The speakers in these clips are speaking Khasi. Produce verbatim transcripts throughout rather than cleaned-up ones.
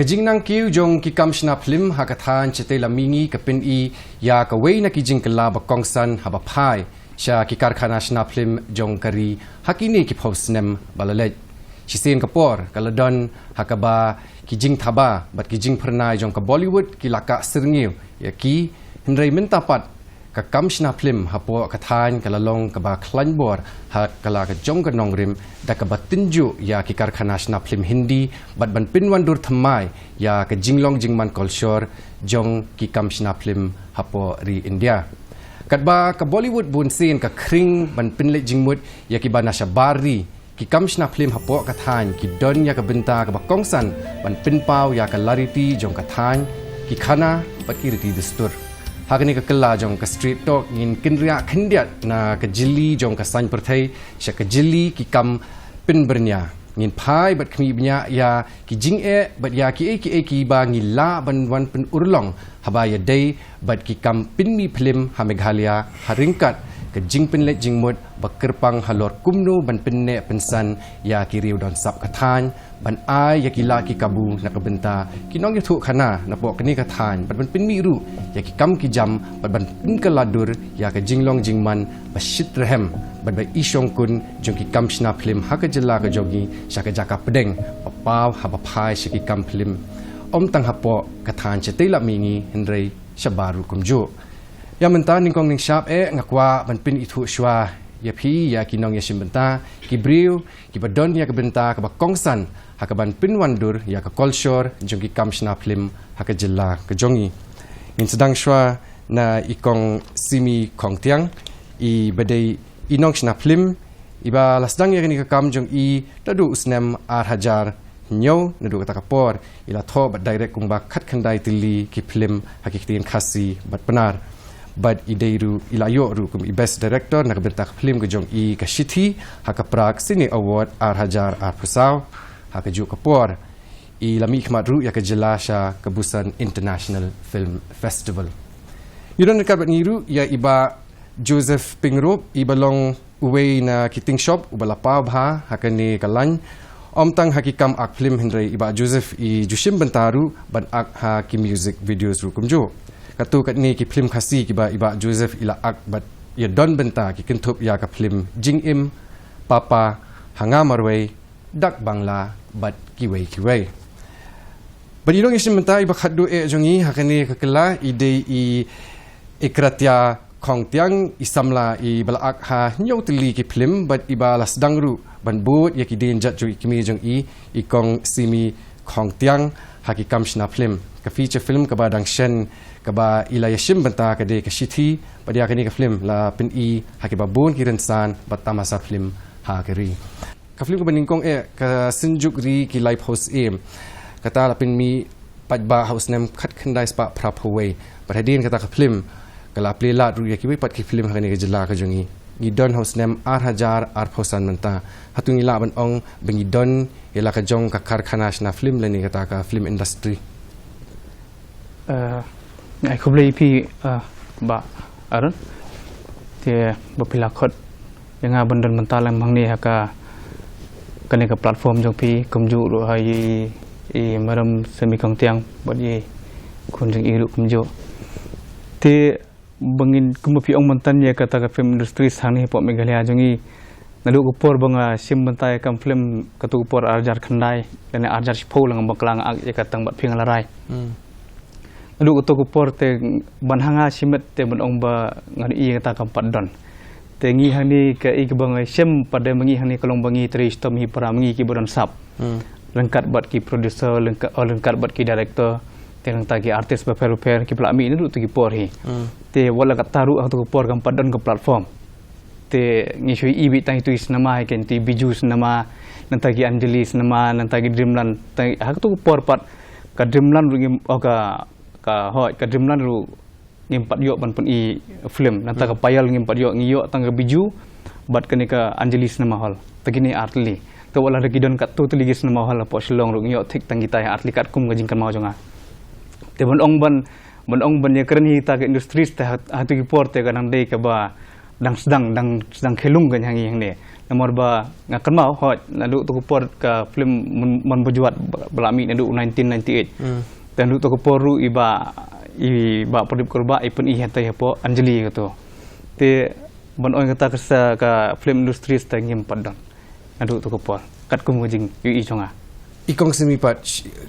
Ka jingnang kiew jong ki kam shna phlim ha ka thaiñ Shatei Lammihngi ka pyni ïa kawei na ki jingkylla ba kongsan haba phai sha ki karkhana shna phlim jong ka ri ha kine ki phew snem ba la leit. Shisien ka por ka la don ha kaba ki jingthaba bad ki jingphyrnai jong ka Bollywood ki la kah syrngiew ïa ki, hynrei mynta pat ka kam shna phlim hapoh ka thaiñ ka la long kaba khlaiñ bor ha ka la ka jong ka nongrim da kaba tynjuh ïa ki karkhana shna phlim Hindi bad ban pynwandur thymmai ïa ka jinglong jingman kolshor jong ki kam shna phlim hapoh ri India. Katba ka Bollywood bunsien ka khring ban pynleit jingmut ïa kiba na shabar ri, ki kam shna phlim hapoh ka thaiñ ki don ïa ka bynta kaba kongsan ban pynpaw ïa ka lariti jong ka thaiñ, ki khana bad ki riti dustur. Ha kane ka kylla jong ka Street Talk ngin kynriah khyndiat na ka jylli jong ka saiñ pyrthei sha ka jylli ki kam pynbyrngia. Ngin phai bad khmih bniah ïa ki jingeh bad ïa kiei kiei kiba ngi lah ban wan pynurlong haba ïadei bad ki kam pynmih phlim ha Meghalaya ha ryngkat ka jingpynleit jingmut ba kyrpang halor kumno ban pynneh pynsan ïa ki riew don sap ka thaiñ, ban ai ïa ki la ki kabu na ka bynta ki nongïathuhkhana napoh kane ka thaiñ bad ban pynmih ruh ïa ki kam ki jam bad ban pynkylla dur ïa ka jinglong jingman ba shitrhem bad ba i shongkun jong ki kam shna phlim ha ka jylla ka jong ngi sha ka jaka pdeng ba paw haba phai sha ki kam phlim ym tang hapoh ka thaiñ Shatei Lammihngi hynrei shabar ruh kumjuh. Ïa mynta nyngkong nyngshap eh nga kwah ban pynithuh shuwa ïa phi ïa ki nongïashim bynta, ki briew kiba don ïa ka bynta kaba kongsan ha kaban pynwandur ïa ka kolshor jong ki kam shna phlim ha ka jylla ka jong ngi. Ngin sdang shuwa na i Kong Simi Khongtiang, iba dei i nongshna phlim iba la sdang ïa kane ka kam jong i naduh u snem ar hajar hynñiew. Naduh kata ka por i la thoh bad direct kumba khatkhyndai tylli ki phlim ha ki ktien Khasi bad Pnar. Bad i dei ruh, i la ïoh ruh kum i Best Director na ka bynta ka phlim ka jong i Ka Shithi ha ka Prague Cine Award ar hajar arphew saw. Ha kajuh ka por i la mihkhmat ruh ïa ka jylla sha ka Busan International Film Festival. Ngi don ryngkat bad ngi ruh ïa i Bah Joseph Pyngrope, iba long uwei na ki tyngshop uba la paw bha ha kane ka lain, ym tang ha ki kam ak phlim hynrei i Bah Joseph i ju shim bynta ruh ban ak ha ki music videos ruh kumjuh. Katto katne ki phlim Khasi kiba i Bah Joseph i la ak bad ïadon bynta ki kynthup ïa ka phlim Jingim, Papa, Ha Nga Marwei, Dak Bangla bad kiwei kiwei. Bad i nongïashim bynta iba khatduh eh jong ngi ha kane ka kylla i dei i Ikratya Khongtiang, i samla iba la ak ha hynñiew tylli ki phlim bad iba la sdang ruh ban bud ïa ki dienjat jong i kmie jong i, i Kong Simi Khongtiang, ha ki kam shna phlim. Ka feature film kaba dang shen kaba i la ïashim bynta ka dei Ka Shithi bad ïa kane ka phlim la pyni ha kiba bun ki rynsan bad tamasa phlim ha ka ri. Ka phlim kaba nyngkong eh Ka Synjuk Ri Ki Laiphew Syiem, kata la pynmih paidbah ha u snem khatkhyndai spah phraphew wei. Bad hadien kata ka phlim ka la plie lad ruh ïa kiwei pat ki phlim ha kane ka jylla ka jong ngi. Ngi don ha u snem ar hajar arphew san mynta. Hato ngi lah ban ong ba ngi don ïa la ka jong ka karkhana shna phlim lane kata ka film industry? Eh, nga ai khublei ïa phi, eh, Bah Aaron. Te ba phi la khot ïa nga ban don mynta lang hangne ha ka, kane ka platform jong phi, kumjuh ruh ha i, i Madam Simi Khongtiang bad i khun jong i ruh kumjuh. Te ba ngin, kumba phi ong mynta ïa kata ka film industry hangne hapoh Meghalaya jong ngi, naduh ka por ba nga shim bynta ïa ka film, kato ka por ar hajar khyndai lane ar hajar shiphew la nga bakla nga ak ïa ka Tang Bad Phi Nga La Rai. Hmm. Naduh kato ka por te ban ha nga shimet te ban ong ba nga ïohi ïa kata kam pat don. Te ngi hangne kaei kaba nga shem pat, te ba ngi hangne ka long ba ngi trei shitom hi para, ngi kiba don sap. Hmm. Ryngkat bad ki producer, ryngkat, oh, ryngkat bad ki director, te nangta ki artist bapher bapher kiba la mih naduh tu ki por hi. Hmm. Te wat la katta ruh ha katu ka por kam pat don ka platform. Te ngi shu ïohi beit tang itu i cinema hi, keiñ itu i Bijou Cinema, nangta ki Anjali Cinema, nangta ki Dreamland, tang ha katu ka por pat ka Dreamland ruh ngim, oh, ka, ka, hooid, ka Dreamland ruh ngim pat ïoh ban pyni film. Nangta ka, hmm, Payal ngim pat ïoh, ngi ïoh tang ka Bijou bad kane ka Anjali Cinema Hall. Te kine ar tylli. Te wat la da ki don katto tylli ki cinema hall hapoh Shillong ruh ngi ïoh thik tang kita, ar tylli katkum ka jingkynmaw jong nga. Te ban ong ban, ban ong ban ïakren hi kita ki industries te ha, ha katu ki por te ka dang dei kaba dang sdang, dang sdang khyllung ka hangne hangne. Namar ba nga kynmaw hoi naduh tu ka por ka film Mon Bajwat ba la mih naduh nineteen ninety-eight. Te naduh tu ka por ruh i Bah, i Bah Pradip Kurbah i pyni hangtai hapoh Anjali kato. Te ban ong kata ka sa ka film industry sa ngim pat don naduh tu ka por. Katkum ka jingïohi jong nga. I Kong Simi pat,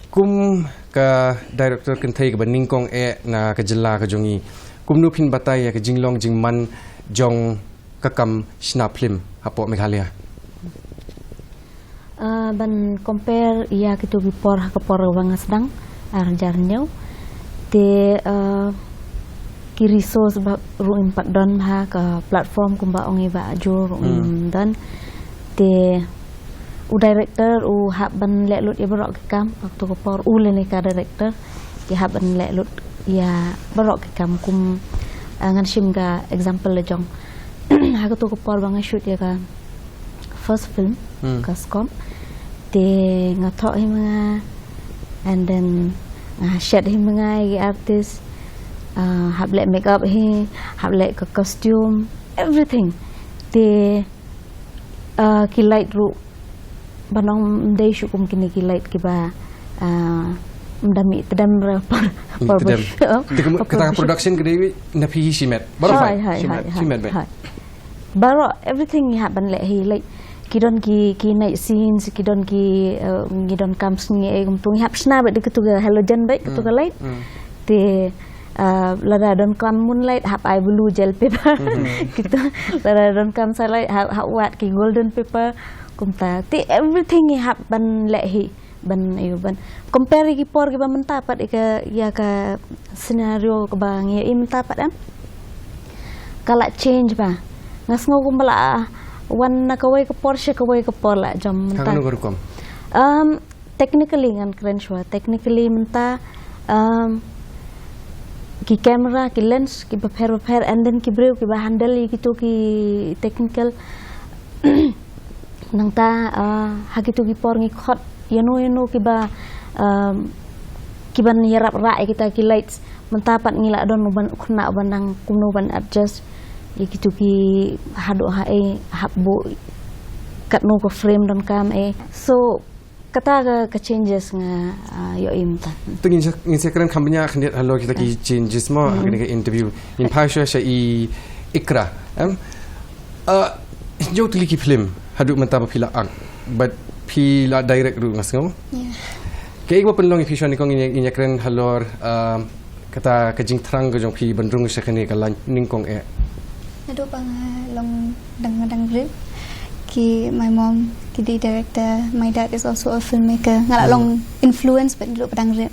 kum ka director kynthei kaba nyngkong eh na ka jylla ka jong i, kumno phin batai ïa ka jinglong jingman jong ka kam shna film hapoh Meghalaya? Uh, ban compare ïa kito ki por ha ka por ba nga sdang ar hajar hynñiew. Te uh, ki resource ba ruh ngim pat don ha ka platform kumba ong i Bah Jo ruh ngim don. Te u director u hap ban leh lut ïa baroh ki kam ha kato ka por, u lane ka director ki hap ban leh lut ïa baroh ki kam kum, uh, ngan shim ka example la jong ha kato ka por ba nga shoot ïa ka first film, ka Skop. Te nga thoh hi ma nga, and then nga shet hi ma nga ïa ki artist, uh, hap leh makeup hi, hap leh ka costume, everything. Te uh, ki light ruh ban ong ym dei shuh kum kine ki light kiba uh, ym da mih tdem re por por. Kata ka production ka dei na phi hi shimet. Baroh hi shimet beit. Baroh everything ngi hap ban leh hi, like ki don ki ki night scenes, ki don ki uh, ngi don kam sngi ei kumtu ngi hap shna beit da katu ka halogen beit katu ka light. Te uh, lada don kam moonlight hap ai blue gel paper. Kito lada don kam sunlight hap, hap wad ki golden paper. Kumta te everything ngi hap ban leh hi ban ayu ban compare ki por kiba mynta pat ïa ka scenario kaba ngi ïa i mynta pat em ka la change ba nga sngew kumba la wan na kawei ka por sha kawei ka por la jam mynta. Um, technically ngan kren shuwa, technically mynta um, ki camera ki lens kiba pher ba pher and then ki briew kiba handle ïa kito ki technical. Nangta uh, ha kito ki por ngi khot ïano ïano kiba um, kiban ïarap rah ïa kita ki lights. Mynta pat ngi la don uban khna uban nang kumno ban adjust ïa kito ki haduh ha ei hap buh katno ka frame don kam ei. So kata ka, ka changes nga uh, ïohi mynta. Tu ngin ngin sa kren kham bniah khyndiat halor kita ki changes mo ha kane ka interview. Ngin phai shuwa sha i Ikra. Em? Uh, jong tylli ki film haduh mynta ba phi la act bad phi la direct ruh nga sngew. Kaei ba pynlong ïa phi shuwa nyngkong ngin ïa kren halor uh, kata ka jingthrang ka jong phi ban rung sha kane ka line nyngkong eh? Naduh ba nga long dang dang rit ki my mom ki dei director, my dad is also a filmmaker. Nga la long influence bad naduh ba dang rit.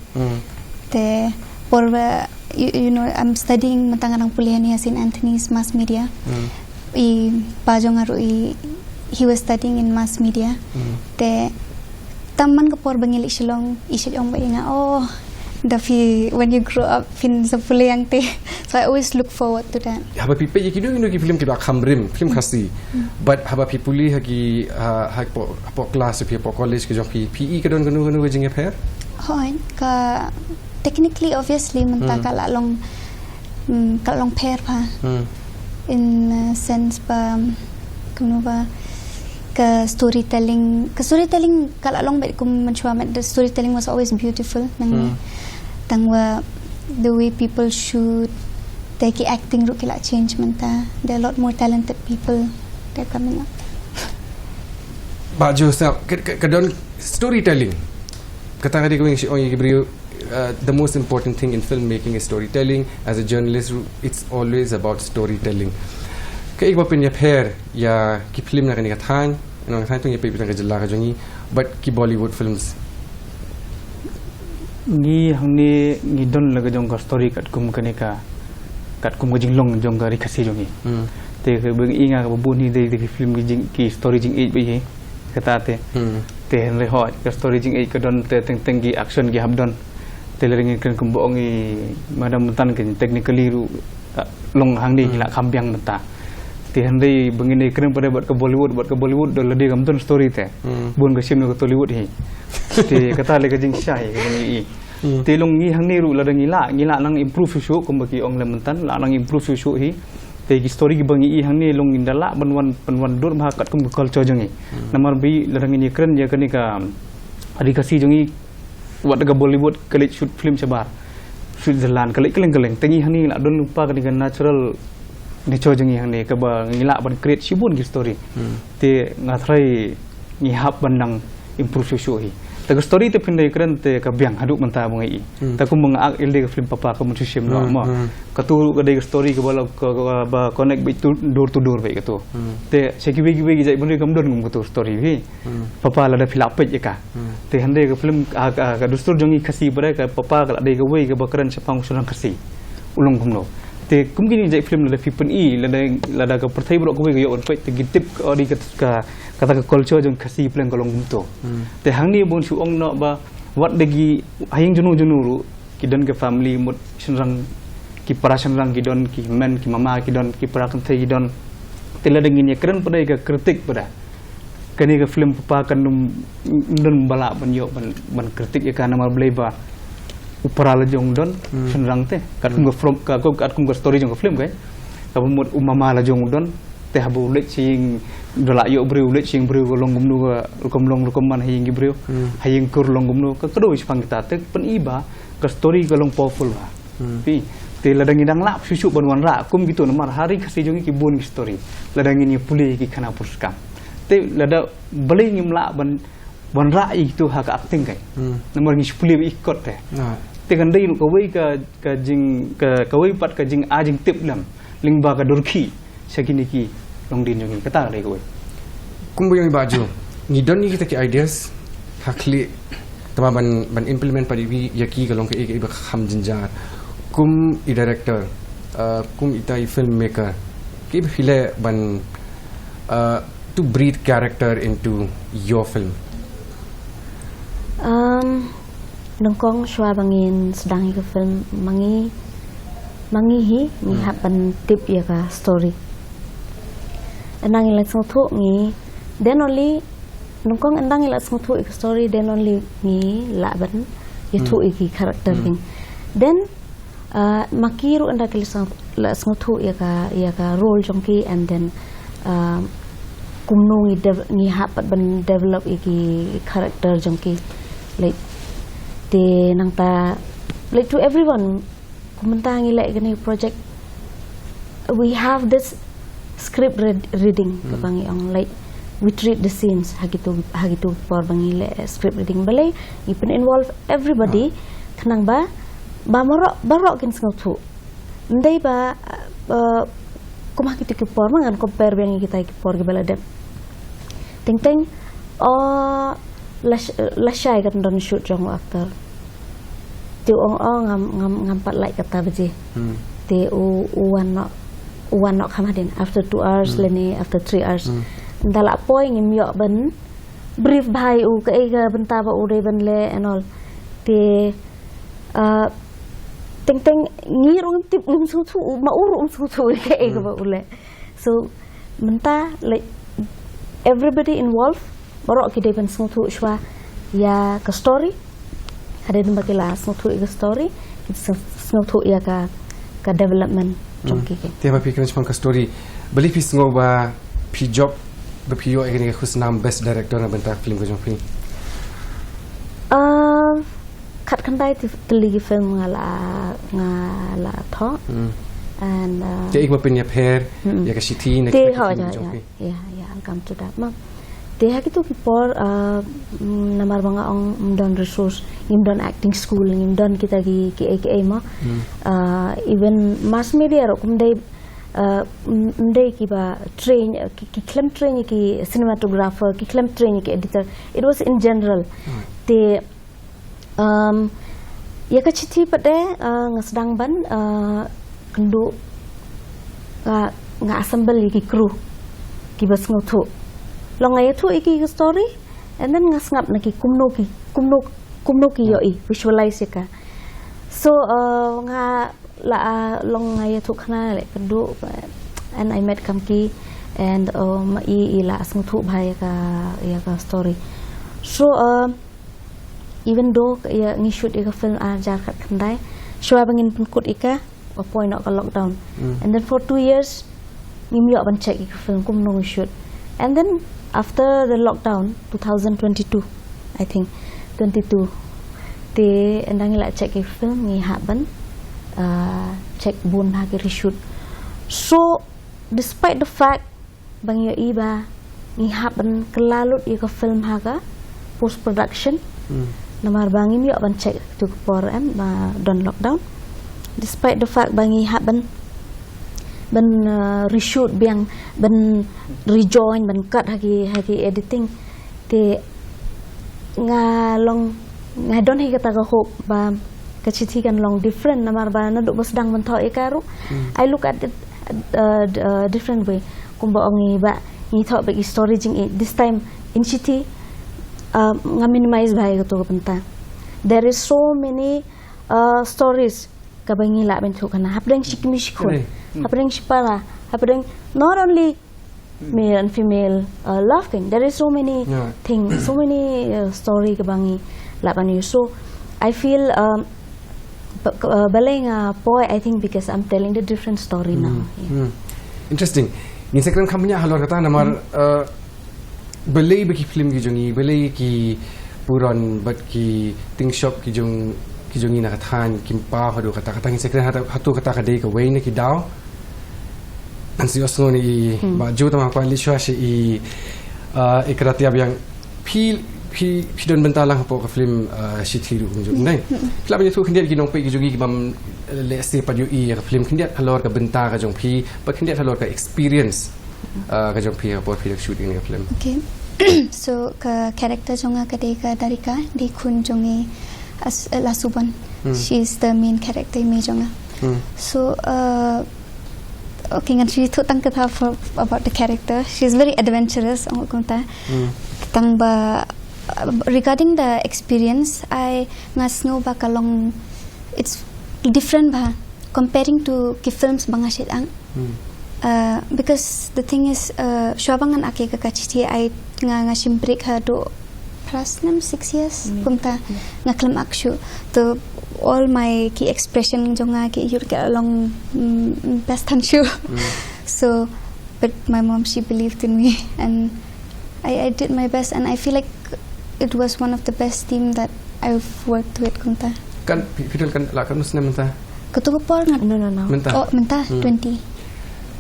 Te por ba you, you know I'm studying mynta nga dang pule ha Saint Anthony's mass media. I pa jong nga ruh i he was studying in mass media. Te tang man ka por ba ngi leit Shillong i shait ong ba i nga oh da phi when you grow up phin sa pule ïa te. So I always look forward to that. Haba phi peit ïa kino kino ki film kiba kham rim film Khasi. But haba phi pule ha ki ha ha po po class phi po college ki jong phi phi i ka don kano kano ka jingïapher? Hoi ka technically obviously mynta ka la long ka la long pher pha. In a sense ba kumno ba ka storytelling ka storytelling ka la long bad kum mynshwa met the storytelling was always beautiful nang tang wa the way people shoot te ki acting ruh ki la change mynta there are a lot more talented people they're coming up. Ba ju sa ka don storytelling kata ka dei ka wing shi ong ki briew. Uh, the most important thing in filmmaking is storytelling. As a journalist, it's always about storytelling. Kaei ba pynïapher ïa ki film na kane ka thaiñ, na ka thaiñ tu ïa peit tang ka jylla ka jong ngi, bad ki Bollywood films. Ngi hangne ngi don la ka jong ka story katkum kane ka katkum ka jinglong jong ka ri Khasi jong ngi. Te ka bang i nga ka ba bun hi dei ki film ki jing ki story jingïeit ba hi. Kata te. Te hynrei hoi ka story jingïeit ka don te teng teng ki action ki hap don. Te lada ngin kren kumba ong i madam mynta ka technically ruh long hangne ki la kham biang mynta. Te hynrei ba ngin kren pat bad ka Bollywood bad ka Bollywood da lade kam don story te. Bun ka shim na ka Tollywood hi. Te kata le ka jingshai ka jingïeit. Te long ngi hangne ruh lada ngi la ngi la nang improve shuh shuh kumba ki ong le mynta la nang improve shuh shuh hi. Te ki story kiba ngi ïohi hangne long ngin da lah ban wan, ban wan dur bha katkum ka culture jong ngi. Namar ba lada ngin ïakren ïa kane ka ri Khasi jong ngi, wat ka Bollywood ka leit shoot film shabar, Switzerland, ka leit kylleng kylleng. Te ngi hangne la don lypa kane ka natural nature jong ngi hangne kaba ngi lah ban create shibun ki story. Te nga tharai ngi hap ban nang improve shuh shuh hi. Te ka story te phin da ïakren te ka biang haduh mynta ba ngi ïohi. Te kum ba nga ak ïalade ka film Papa ka Mynshishem noh mo. Katu ka dei ka story kaba la ka, ka, ba connect beit to, door to door beit katu. Te sha kiwei kiwei ki jaitbynriew kam don kum katu story hi. Papa lada phi lah peit ïa ka. Te hynrei ka film, ah, ka, ka dustur jong ngi Khasi pat ka Papa ka la dei kawei kaba kren shaphang u shynrang Khasi u long kumno. Te kum kine ki jait film lada phi pyni, lada, lada ka pyrthei baroh kawei ka ïoh ban peit te ki tip ka ri ka, ka, kata ka culture jong Khasi pleng ka long kumto. Te hangne bun shu ong noh ba wat da ki ha ïing juno juno ruh ki don ka family mut shynrang, ki para shynrang ki don, ki hynmen ki mama ki don, ki para kynthei ki don. Te lada ngin ïakren pat da ka critic pat da kane ka film Papa kan ym, ym don ba lah ban ïoh ban, ban critic ïa ka namar balei ba u para la jong u don shynrang te. Katkum ka from, ka, ka, katkum ka story jong ka film kai. Kaba mut u mama la jong u don te haba u leit sha ïing, da lah ïoh briew, u leit sha ïing briew ka long kumno ka rukom long rukom man ha ïing ki briew. Ha ïing kur long kumno ka, ka dei shaphang kita te pyni ba ka story ka long powerful ba. Phi, te lada ngi dang lah shuh shuh ban wanrah kum kito namar ha ri Khasi jong ngi ki bun ki story. Lada ngin ïa pule ki khana pyrskam. Te lada balei ngim lah ban wanrah ïa kito ha ka acting kai. Namar ngi shu pule ba i kot te. Te kan dei ruh kawei ka, ka jing, ka, kawei pat ka jing, ah, jingtip lem lyngba ka durkhih sha kine ki longdien jong ngi, kata ka dei kawei. Kumba ïohi ba ju ngi don ngi kita ki ideas ha khlieh, tangba ban, ban implement pat ïa ki ka long kaei kaei ba kham jynjar. Kum i director, uh, kum ita i filmmaker, kaei ba phi leh ban, uh, to breathe character into your film? Um, nyngkong shuwa ba ngin sdang ïa ka film, ma ngi, ma ngi hi ngi hap ban tip ïa ka story. Ynda ngi la sngewthuh ngi, then only, nyngkong ynda ngi la sngewthuh ïa ka story, then only ngi lah ban ïathuh ïa ki character ki. Then, uh, ma ki ruh ynda ki la sngew-, la sngewthuh ïa ka, ïa ka role jong ki, and then, uh, kumno ngi dev-, ngi hap pat ban develop ïa ki character jong ki. Like, te nangta, like, to everyone, kum mynta ngi leh kane project, we have this script read-, reading, kaba ngi ong, like, we treat the scenes ha kito, ha kito por ba ngi leh script reading. Balei ngi pyn involve everybody, khnang ba, ba baroh, baroh kin sngewthuh. Ym dei ba, uh, kum ha kito ki por, ma ngan compare biang ïa kita ki por kiba la dep. Teng teng, oh, lash-, lashai kan don shoot jong u actor. Te u ong, oh, ngam, ngam, ngam pat lait kata baje. Te u, u wan noh, u wan noh kham hadien after two hours lane after three hours. Ynda la poi ngim ïoh ban brief bha ïa u kaei ka bynta ba u dei ban leh and all. Te, uh, teng teng ngi ruh ngim tip, ngim sngewthuh, ma u ruh um sngewthuh kaei kaba u leh. So mynta, like, everybody involved, baroh ki dei ban sngewthuh shuwa ïa ka story. Hadien ba ki la sngewthuh ïa ka story, ki sng-, sngewthuh ïa ka, ka development jong ki. Te ba phi kren shaphang ka story, balei phi sngew ba phi jop, ba phi ïoh ïa kane ka khusnam best director na bynta film ka jong phi? Uh, khatkhyndai tylli ki film nga la, nga la thoh. And, uh, kaei kaba pynïapher ïa ka shithi na ki film ka jong phi? Yeah, yeah, I'll come to that, ma. Te ha kito ki por, uh, mm, namar ba nga ong ym don resource, ngim don acting school, ngim don kita ki, kiei kiei mo. Uh, even mass media ruh kum dei, uh, ym, ym dei kiba train, uh, ki, ki khlem train ki cinematographer, ki khlem train ki editor. It was in general. Te Um, ïa ka shithi pat de, uh, nga sdang ban, uh, kynduh, nga, nga assemble ïa ki crew kiba sngewthuh. Long nga ïathuh ïa ki ka story, and then nga sngap na ki kumno ki, kumno, kumno ki ïohi, visualize ïa ka. So, uh, nga la, uh, long nga ïathuh khana leh kynduh, and I met Kamki, and, uh, ma i, i la sngewthuh bha ïa ka, ïa ka story. So, uh, even though ka, ïa, ngi shoot ïa ka film ar hajar khatkhyndai, shuwa ba ngin pynkut ïa ka, ba poi noh ka lockdown. And then for two years, ngim ïoh ban check ïa ka film kumno ngi shoot. And then after the lockdown, two thousand twenty-two, I think, twenty-two, te ynda ngi la check ïa ka film, ngi hap ban, uh, check bun ha ki reshoot. So despite the fact ba ngi ïohi ba ngi hap ban kylla lut ïa ka film ha ka post production, namar ba ngim ïoh ban check tu ka por em ba don lockdown. Despite the fact ba ngi hap ban, ban, uh, reshoot biang, ban rejoin, ban cut ha ki, ha ki editing, te nga long, nga don hi kata ka hope ba ka chithi kan long different, namar ba naduh ba sdang ban thoh ïa ka ruh, I look at it, uh, d- uh, different way. Kumba ong i ba ngi thoh ba i story jingïeit, this time in chithi, uh, nga minimize bha ïa kato ka bynta. There is so many, uh, stories kaba ngi lah ban thoh kana hapdeng shi kmie shi khun, hapdeng shi para, hapdeng not only male and female, uh, love thing. There is so many things, so many, uh, story kaba ngi lah ban use. So I feel, um, ba- uh, balei nga poi, I think because I'm telling the different story now. Yeah. Interesting. Ngin sa kren kham bniah halor kata namar, uh, balei ba ki film ki jong ngi, balei ki puron bad ki ting shop ki jong, ki jong ngi na ka thaiñ kim paw haduh kata, kata ngin sa kren, hato, hato kata ka dei kawei na ki daw. Ngan sa ïohsngew na i Bah Jo, tang ma kwah leit shuwa sha i, uh, i Karatia biang. Phi, phi, phi don bynta lang hapoh ka film, uh, Shithi ruh kumjuh. Nai. Phi lah ban ïathuh khyndiat ki nongpeit ki jong ngi ki bym, uh, lehse pat ïohi ïa ka film, khyndiat halor ka bynta ka jong phi, bad khyndiat halor ka experience, uh, ka jong phi ha ka por phi dang shoot ïa kane ka film. Okay. So ka character jong nga ka dei ka Darika, dei khun jong i As- uh, Lasubon. She is the main character i mei jong nga. So, uh, okay, ngan shu ïathuh tang kata for about the character. She is very adventurous, ong kumta. Tang ba, uh, regarding the experience, I nga sngew ba ka long, it's different bha comparing to ki films ba nga shet ang. Uh, because the thing is, uh, shuwa ba ngan ak ïa ka chithi, I nga, nga shim break haduh phra snem, six years kumta. Nga khlem ak shuh. To all my ki expression jong nga ki ïoh ki long, mm, best than shuh. So, but my mom, she believed in me, and I, I did my best, and I feel like it was one of the best team that I've worked with kumta. Kan phi- phi don kan la kan snem mynta? Kato ka por ngan. No, no, no. Mynta. Oh, mynta twenty.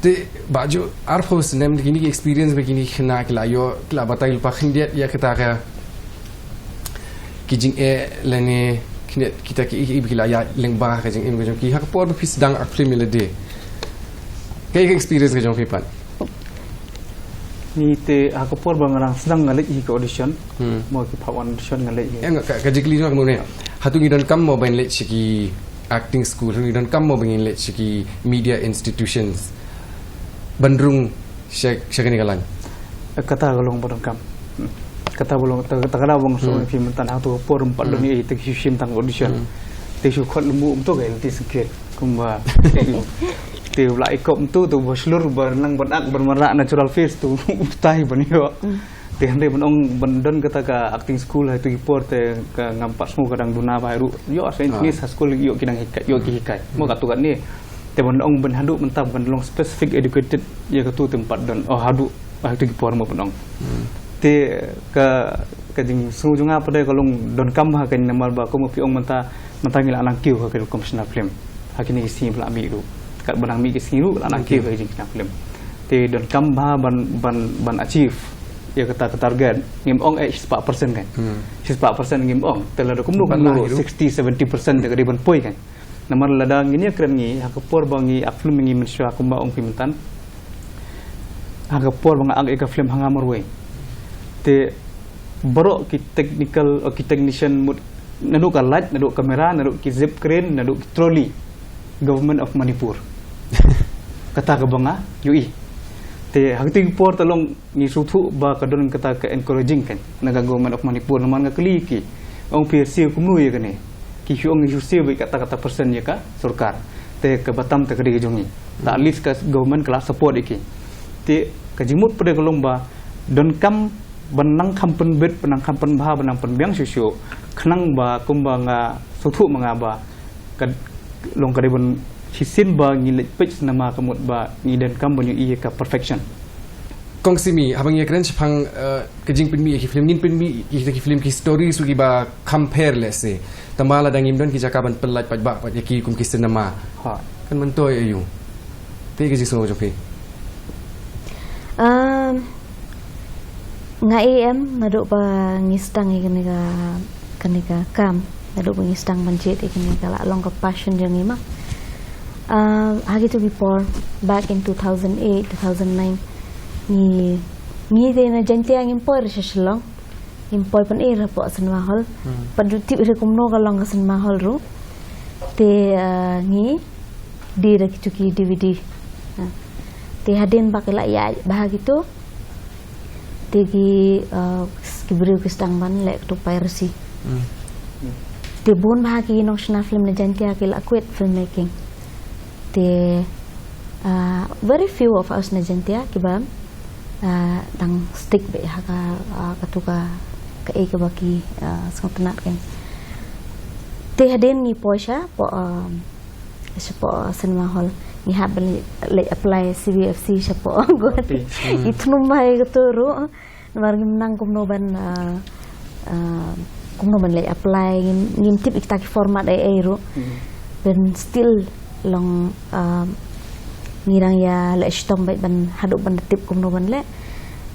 Te Bah Jo, arphew snem kine ki experience ba kine ki khynnah ki la ïoh, ki la batai lypa khyndiat ïa kata ka ki jingeh lane khyndiat kita ki, ki, ki la ïa lyngba ka jingim ka jong ki ha ka por ba phi sdang act film ïa lade. Kaei ka experience ka jong phi pat? Ni te ha ka por ba nga dang sdang nga leit hi ka audition. Mo ki phah wan audition nga leit hi. Em ka, ka jingkylli jong nga ka mut ne. Hato ngi donkam mo ban leit sha ki acting school, hato ngi donkam mo ban leit sha ki media institutions ban rung sha, sha kane ka line? Kata ka long ba donkam. Kata ba long, ta, ta ka daw ba nga shu ong ïa phi mynta, hato ka por ym pat don ei ei te ki shu shim tang audition. Te shu khot lyngngoh mynta ka lynti sngewkit. Kumba te u la ikop mynta, te uba shlur ba nang ban ak ban mareh natural face te u tai ban ïoh. Te hynrei ban ong ban don kata ka acting school ha itu ki por te ka ngam pat sngew ka dang duna bha ruh. Ïoh sa English ha school ïoh ki dang hikai, ïoh ki hikai. Mo katu katne. Te ban ong ban haduh mynta ban long specific educated ïa katu te ym pat don. Oh haduh ha itu ki por mo ban ong. Te ka, ka jingsngew jong nga pat ka long donkam ha ka namar ba kumba phi ong mynta, mynta ngi la nang kiew ha ka rukom shna film. Ha kine ki sngi ba la mih ruh. Katba nang mih ki sngi ruh la nang kiew ha ka jingshna film. Te donkam bha ban, ban, ban achieve ïa kata ka target. Ngim ong eh shispah percent kan. Shispah percent ngim ong. Te lada kumno kumno sixty seventy percent te ka dei ban poi kan. Namar lada ngin ïa kren ngi ha ka por ba ngi ak film ngi mynshuwa kumba ong phi mynta. Ha ka por ba nga ak ïa ka film ha nga marwei. Te baroh ki technical, oh, ki technician mut naduh ka light, naduh camera, naduh ki zip crane, naduh ki trolley. Government of Manipur. Kata kaba nga ïohi. Te ha kata ka por te long ngi sngewthuh ba ka don kata ka encouraging kan na ka Government of Manipur namar nga kylli ki. Ong phi siew kumno ïa kane. Ki shu ong ngi shu siew beit kata kata percent ïa ka sorkar. Te kaba tam te ka dei ka jong ngi. Te at least ka government ka la support ïa ki. Te ka jingmut pat ka long ba donkam ban nang kham pynbit, ban nang kham pynbha, ban nang pynbiang shuh shuh. Khnang ba kumba nga sngewthuh ma nga ba ka long ka dei ban Shisien ba ngi leit peit cinema ka mut ba ngi donkam ban ïohi ïa ka perfection. Kong Simi, haba ngi kren shaphang, eh, ka jingpynmih ïa ki film, ngin pynmih ïa ki film, ki story ruh kiba kham pher lehse. Tangba lada ngim don ki jaka ban pynlait paidbah pat ïa ki kum ki cinema, ha, kan myntoi aïu? Te ka jingsngew jong phi? Um, nga ïohi em, naduh ba ngi sdang ïa kane ka, kane ka kam, naduh ba ngi sdang ban jied ïa kane ka la long ka passion jong ngi ma. Um, ha kito ki por, back in two thousand eight, two thousand nine, ngi, ngi te na Jaintia ngim poi sha Shillong, ngim poi pynïaid hapoh cinema hall. Hmm. Pat ju tip re kumno ka long ka cinema hall ruh. Te, uh, ngi die da kito ki D V D. Ha. Te hadien ba ki la ïaid bha kito, te ki, uh, ki briew ki sdang ban leh kito piracy. Hmm. Te bun bha ki nongshna film na Jaintia ki la quit filmmaking. Te, uh, very few of us na Jaintia kiba, uh, dang stick beit ha ka, uh, katu ka, kaei kaba ki, uh, sngewtynnad kein. Te hadien ngi poi shapoh, um, shapoh cinema hall. Ngi hap ban leit, leit apply C B F C shapoh Guwahati. Hmm. Ngi thnum bha ïa kato ruh. Namar ngim nang kumno ban, ah, ah, kumno ban leit apply, ngim, ngim tip ïa kita ki format ei ei ruh. Hmm. Ban still long, ah, ngi dang ïa leh shitom beit ban haduh ban tip kumno ban leh.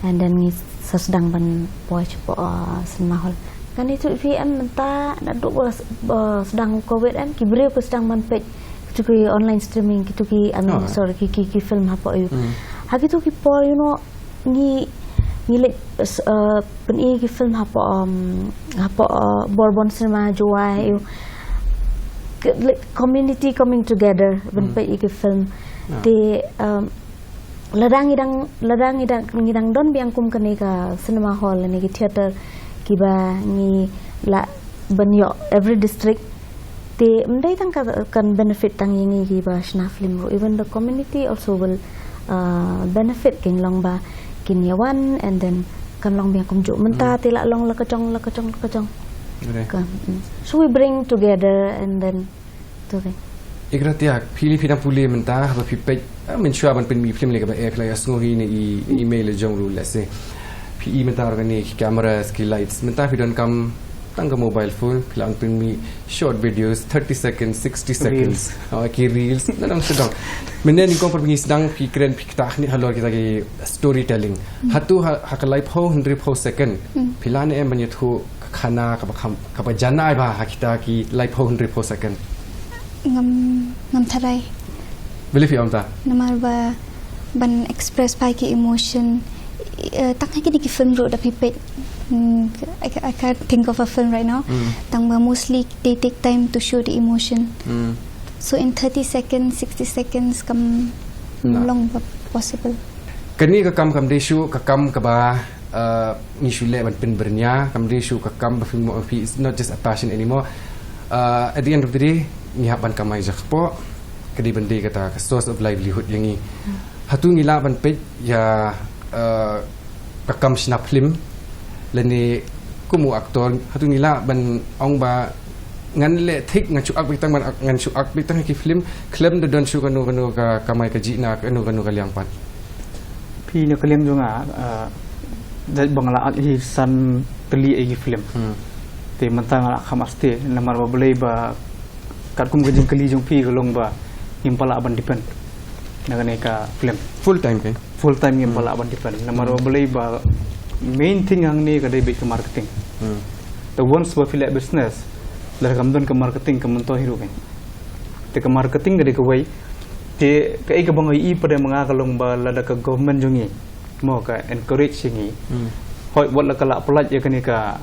And then ngi sa sdang ban poi shapoh, ah, cinema hall. Kane tu phi em mynta naduh ba, ba sdang covid em, ki briew ki sdang ban peit kito ki online streaming, kito ki, I mean, ah, sorry, ki, ki, ki film hapoh ïa u. Hmm. Ha kito ki por, you know, ngi, ngi leit, s-, uh, pynïaid ki film hapoh, um, hapoh, uh, Bourbon Cinema Jowai, ïa u. K-, like, community coming together ban, hmm, peit ïa ki film. Ah. Te, um, lada ngi dang, lada ngi dang, ngi dang don biang kum kane ka cinema hall ne ki theater kiba ngi lah ban ïoh every district. Te ym dei tang ka, kan benefit tang ïa ngi kiba shna film ruh. Even the community also will, uh, benefit, kin long ba kin ïa wan and then kan long biang kumjuh mynta. Hmm. Te lah long la ka jong, la ka jong, la ka jong. Okay. Ka, mm. So we bring together and then to the. Ikratia, phi li phi dang pule mynta, ba phi peit, ah, mynshuwa ban pynmih film lei kaba eh, phi la ïa sngew hi ne i, i email jong ruh lehse. Phi i mynta ruh kane ki cameras, ki lights, mynta phi donkam tang ka mobile phone, phi lah ban pynmih short videos, thirty seconds, sixty seconds. Reels. Oh, ki reels, na dang sdang. Mynne nyngkong pat ba ngi sdang, phi kren, phi ktah khyndiat halor kita ki storytelling. Hmm. Hato ha, ha ka laiphew hynriewphew second. Hmm. Phi lah ne em ban ïathuh ka khana kaba kham, kaba janai bha ha kita ki laiphew hynriewphew second. Ngam, ngam tharai. Balei phi ong ta? Namar ba ban express bha ki emotion. Eh, tang ha kine ki film ruh da phi peit. Hmm, I ca-, I can't think of a film right now. Hmm. Tang ba mostly they take time to show the emotion. Hmm. So in thirty seconds, sixty seconds, kam, nah, long ba possible. Kane ka kam kam dei shuh ka kam kaba, uh, ngi shu leh ban pynbyrngia, kam dei shuh ka kam ba phi mo-, phi, it's not just a passion anymore. Uh, at the end of the day, ngi hap ban kamai ja kpoh, ka dei ban dei kata ka source of livelihood ïa ngi. Hato ngi lah ban peit ïa, uh, ka kam shna film, lane kum u actor, hato ngi lah ban ong ba ngan leh thik, ngan shu act beit tang ban act, ngan shu act beit tang ha ki film, khlem da don shuh kano kano ka kamai kajih na kano kano ka liang pat. Phi, na ka liang jong nga, ah, da ba nga la act hi san tylli ïa ki film. Hmm. Te mynta nga la kham aste, namar ba balei ba katkum ka jingkylli jong phi ka long ba ngim pat lah ban depend na kane ka film. Full time ke? Full time ngim pat lah ban depend. Namar ba balei ba main thing hangne ka dei beit ka marketing. Hmm. Te once ba phi leh business, lada kam don ka marketing kam myntoi hi ruh ke. Te ka marketing ka dei kawei. Te kaei kaba nga ïohi pat de ma nga ka long ba lada ka government jong ngi mo ka encourage ïa ngi. Hmm. Hooid, wat la ka la pyllait ïa kane ka,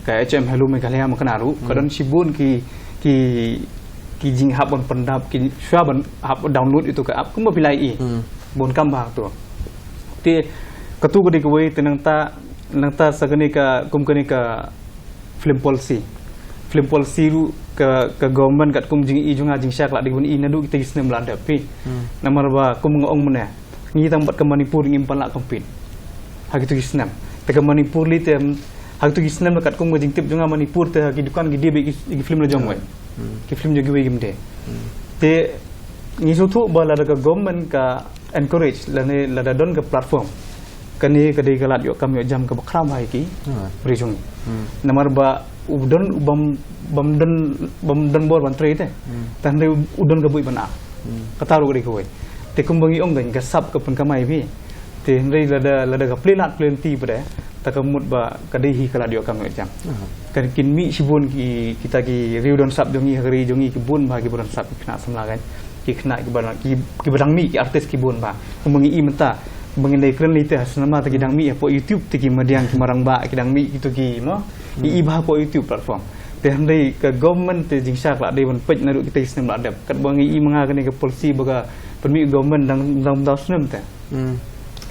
ka H M Hello Meghalaya ma kane ruh, ka, hmm, don shibun ki, ki, ki jinghap ban pyndap, ki shuwa ban hap download ïa tu ka app kumba phi la ïohi. Hmm. Bun kam bha tu. Te katu ka dei kawei, te nangta, nangta sa kane ka, kum kane ka film policy. Film policy ruh ka, ka government katkum jingïohi jong nga jingshai ka la dei ban ïohi naduh kita ki snem la dep phi. Hmm. Namar ba kum nga ong mynne, ngi tang bad ka Manipur ngim pat lah compete ha kitu ki snem. Te ka Manipur lei te, ha kitu ki snem la katkum ka jingtip jong nga Manipur te ha ki dukan ki die beit ki, ki film la jong wei. Hmm. Ki film jong kiwei kim die. Hmm. Te Ngi sngewthuh ba lada ka government ka encourage lane lada don ka platform, kane ka dei ka lad ïoh kam ïoh jam kaba khraw ha ki briew jong ngi. Namar ba u don u bym, bym don, bym don bor ban trei te. Te hynrei u don ka buit ban ap. Kata ruh ka dei kawei. Te kumba ngi ong, ka sap ka pynkamai phi. Te hynrei lada, lada ka plie lad plie lynti pat, te ka mut ba ka dei hi ka lad ïoh kam ïoh jam. Kan kin mih shibun ki, kita ki riew don sap jong ngi ha ka ri jong ngi, ki bun bha kiba don sap, ki khynnah samla kan, ki khynnah kiba dang, ki, kiba dang mih, ki artist ki bun bha. Kumba ngi i mynta ba ngin dei kren lei te ha cinema, te ki dang mih hapoh YouTube, te ki madiang ki marang ba ki dang mih kito ki, mo, i, i bha hapoh YouTube platform. Te hynrei ka government te jingshisha ka la dei ban peit naduh kita ki snem la dep. Katba ngi i ma nga kane ka policy ba ka pynmih government dang, dang daw snem te.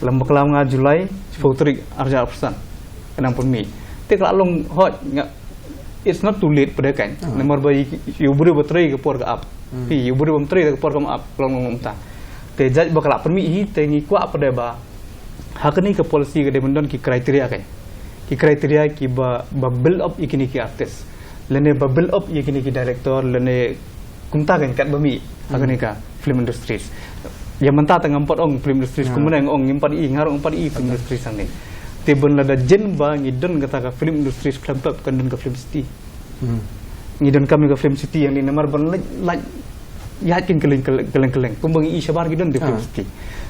Lem bakla ma nga July, shiphew tarik, arja arphew san, ka dang pynmih. Te ka la long hot nga, it's not too late pat kan. Namar ba i, i u briew ba trei ka por ka ap. Phi, i u briew bym trei ka por kam ap, ka long long mynta. Te jait ba ka la pynmih hi, te ngi kwah pat ba ha kane ka policy ka dei ban don ki criteria kan. Ki criteria kiba, ba build up ïa kine ki artist. Lane ba build up ïa kine ki director, lane kumta kan, katba mih ha kane ka film industries. Ïa mynta te ngam pat ong film industries, kumne nga ong ngim pat i, nga ruh ngam pat i film industries hangne. Te ban lada jan ba ngi don kata ka film industries khlem pep, kan don ka film city. Ngi donkam ïa ka film city hangne namar ban lait, lait ïaid kin kylleng, kylleng, kylleng, kylleng. Kumba ngi i shabar ki don te film city.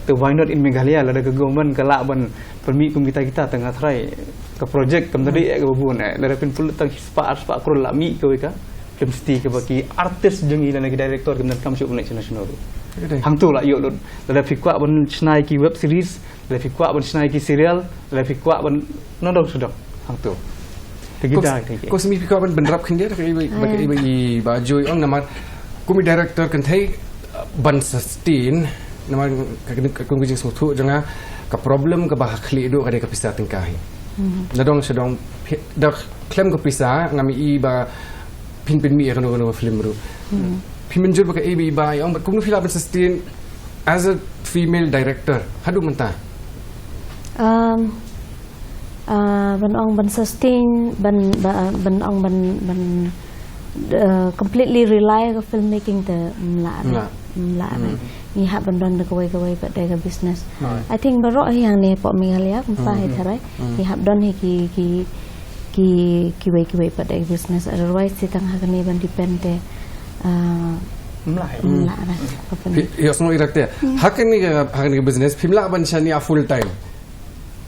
Te why not in Meghalaya, lada ka government ka lah ban pynmih kum kita kita, te nga tharai ka project kam da dei eh kaba bun eh. Lada pynpulot tang shispah arspah klur la mih kawei ka film city kaba ki artist jong ngi lane ki director kim donkam shuh ban leit sha national. Hangto la ïoh lut. Lada phi kwah ban shna ïa ki web series, lada phi kwah ban shna ïa ki serial, lada phi kwah ban nodong sodong. Hangto. Te kita, kita. Ko simi phi kwah ban, ban rap khyndiat, ka i ba, ba ka i ba i ba Joy ong namar kum i director kynthei, ban sustain, namar ka, ka, ka, kum ka jingsngewthuh jong nga, ka problem kaba ha khlieh duh ka dei ka pisa tyngka hi. Nadong sha dong, phi, da khlem ka pisa, ngam i ba phin pynmih ïa kano kano film ruh. Phi mynjur ba ka i ba i ba i ong, but kumno phi lah ban sustain as a female director haduh mynta? Um, uh, ban ong ban sustain, ban, ba, ban ong ban, ban, uh, completely rely ka filmmaking te mla, mla, mla. Ngi hap ban don da kawei kawei pat de ka business. I think baroh hi hangne hapoh Meghalaya kumta hi tharai. Ngi hap don hi ki, ki, ki, kiwei kiwei pat de ka business. Otherwise te tang ha kane ban depend te, uh, mla, mla. Ïohsngew i rak te. Ha kane ka, ha kane ka business phim lah ban shaniah full time.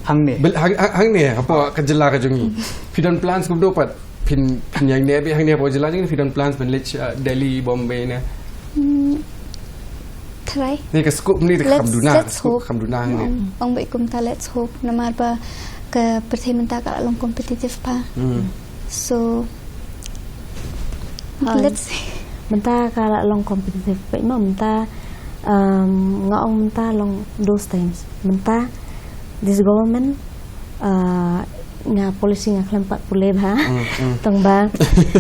Hangne. Bel, hang, hang, hangne, hapoh ka jylla ka jong ngi. Phi don plans kumno pat? Phin, phin ïaineh beit hangne hapoh jylla jong ngi, phi don plans ban leit, uh, Delhi, Bombay ne? Hmm, try. Ne ka scope ne ka kham duna, ka scope ka kham duna hangne. Hmm, ong beit kumta, let's hope. Namar ba ka pyrthei mynta ka la long competitive pa. Hmm. So, let's see. Mynta ka la long competitive pa, ma mynta, um, nga ong mynta long those times. Mynta this government, uh, nga policy nga khlem pat pule bha. Tang ba,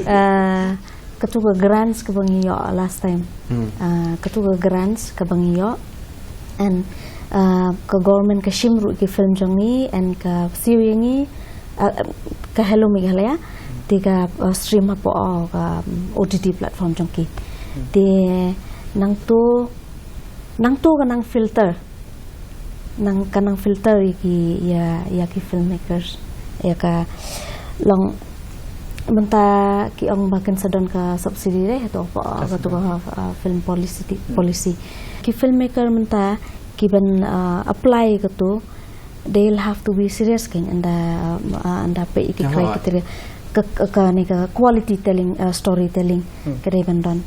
uh, katu ka grants kaba ngi ïoh last time. Uh, katu ka grants kaba ngi ïoh. And, uh, ka government ka shim ruh ki film jong ngi and ka siew ïa ngi, uh, ka Hello Meghalaya, te ka, uh, stream hapoh, uh, ka, um, O T T platform jong ki. Te nangto, nangto ka nang filter. Nang, ka nang filter ïa ki, ïa, ïa ki filmmakers. Ïa ka long mynta ki ong ba kin sa don ka subsidy re, to, uh, katu ka, uh, film policy, policy. Ki filmmaker mynta ki ban, uh, apply katu, they'll have to be serious kan, ynda, uh, ynda peit ïa ki criteria, ka, ka, kane ka quality telling, uh, storytelling ka dei ban don.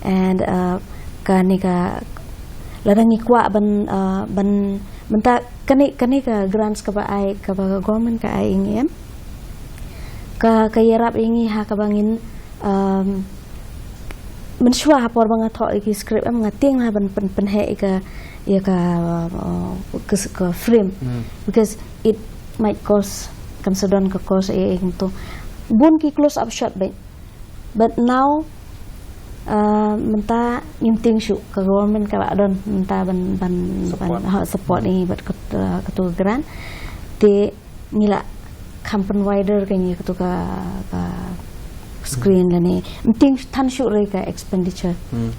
And, uh, kane ka, lada ngi kwah ban, uh, ban, mynta kane, kane ka grants kaba ai, kaba ka government ka ai ïa ngi em, ka, ka ïarap ïa ngi ha kaba ngin, um, mynshuwa ha por ba nga thoh ïa ki script em, nga tieng na ban pyn, pynheh ïa ka, ïa ka, uh, ka, ka frame. Because it might cost, kam sa don ka cost ïa, ïa kumto. Bun ki close up shot beit. But now, uh, mynta ngim tieng shuh, ka government ka la don mynta ban, ban, ban support ïa ngi bad kat, uh, katu ka grant. Te ngi la kham pynwider ka ngi katu ka, ka screen lane. Ym tieng than shuh re ka expenditure. Hmm.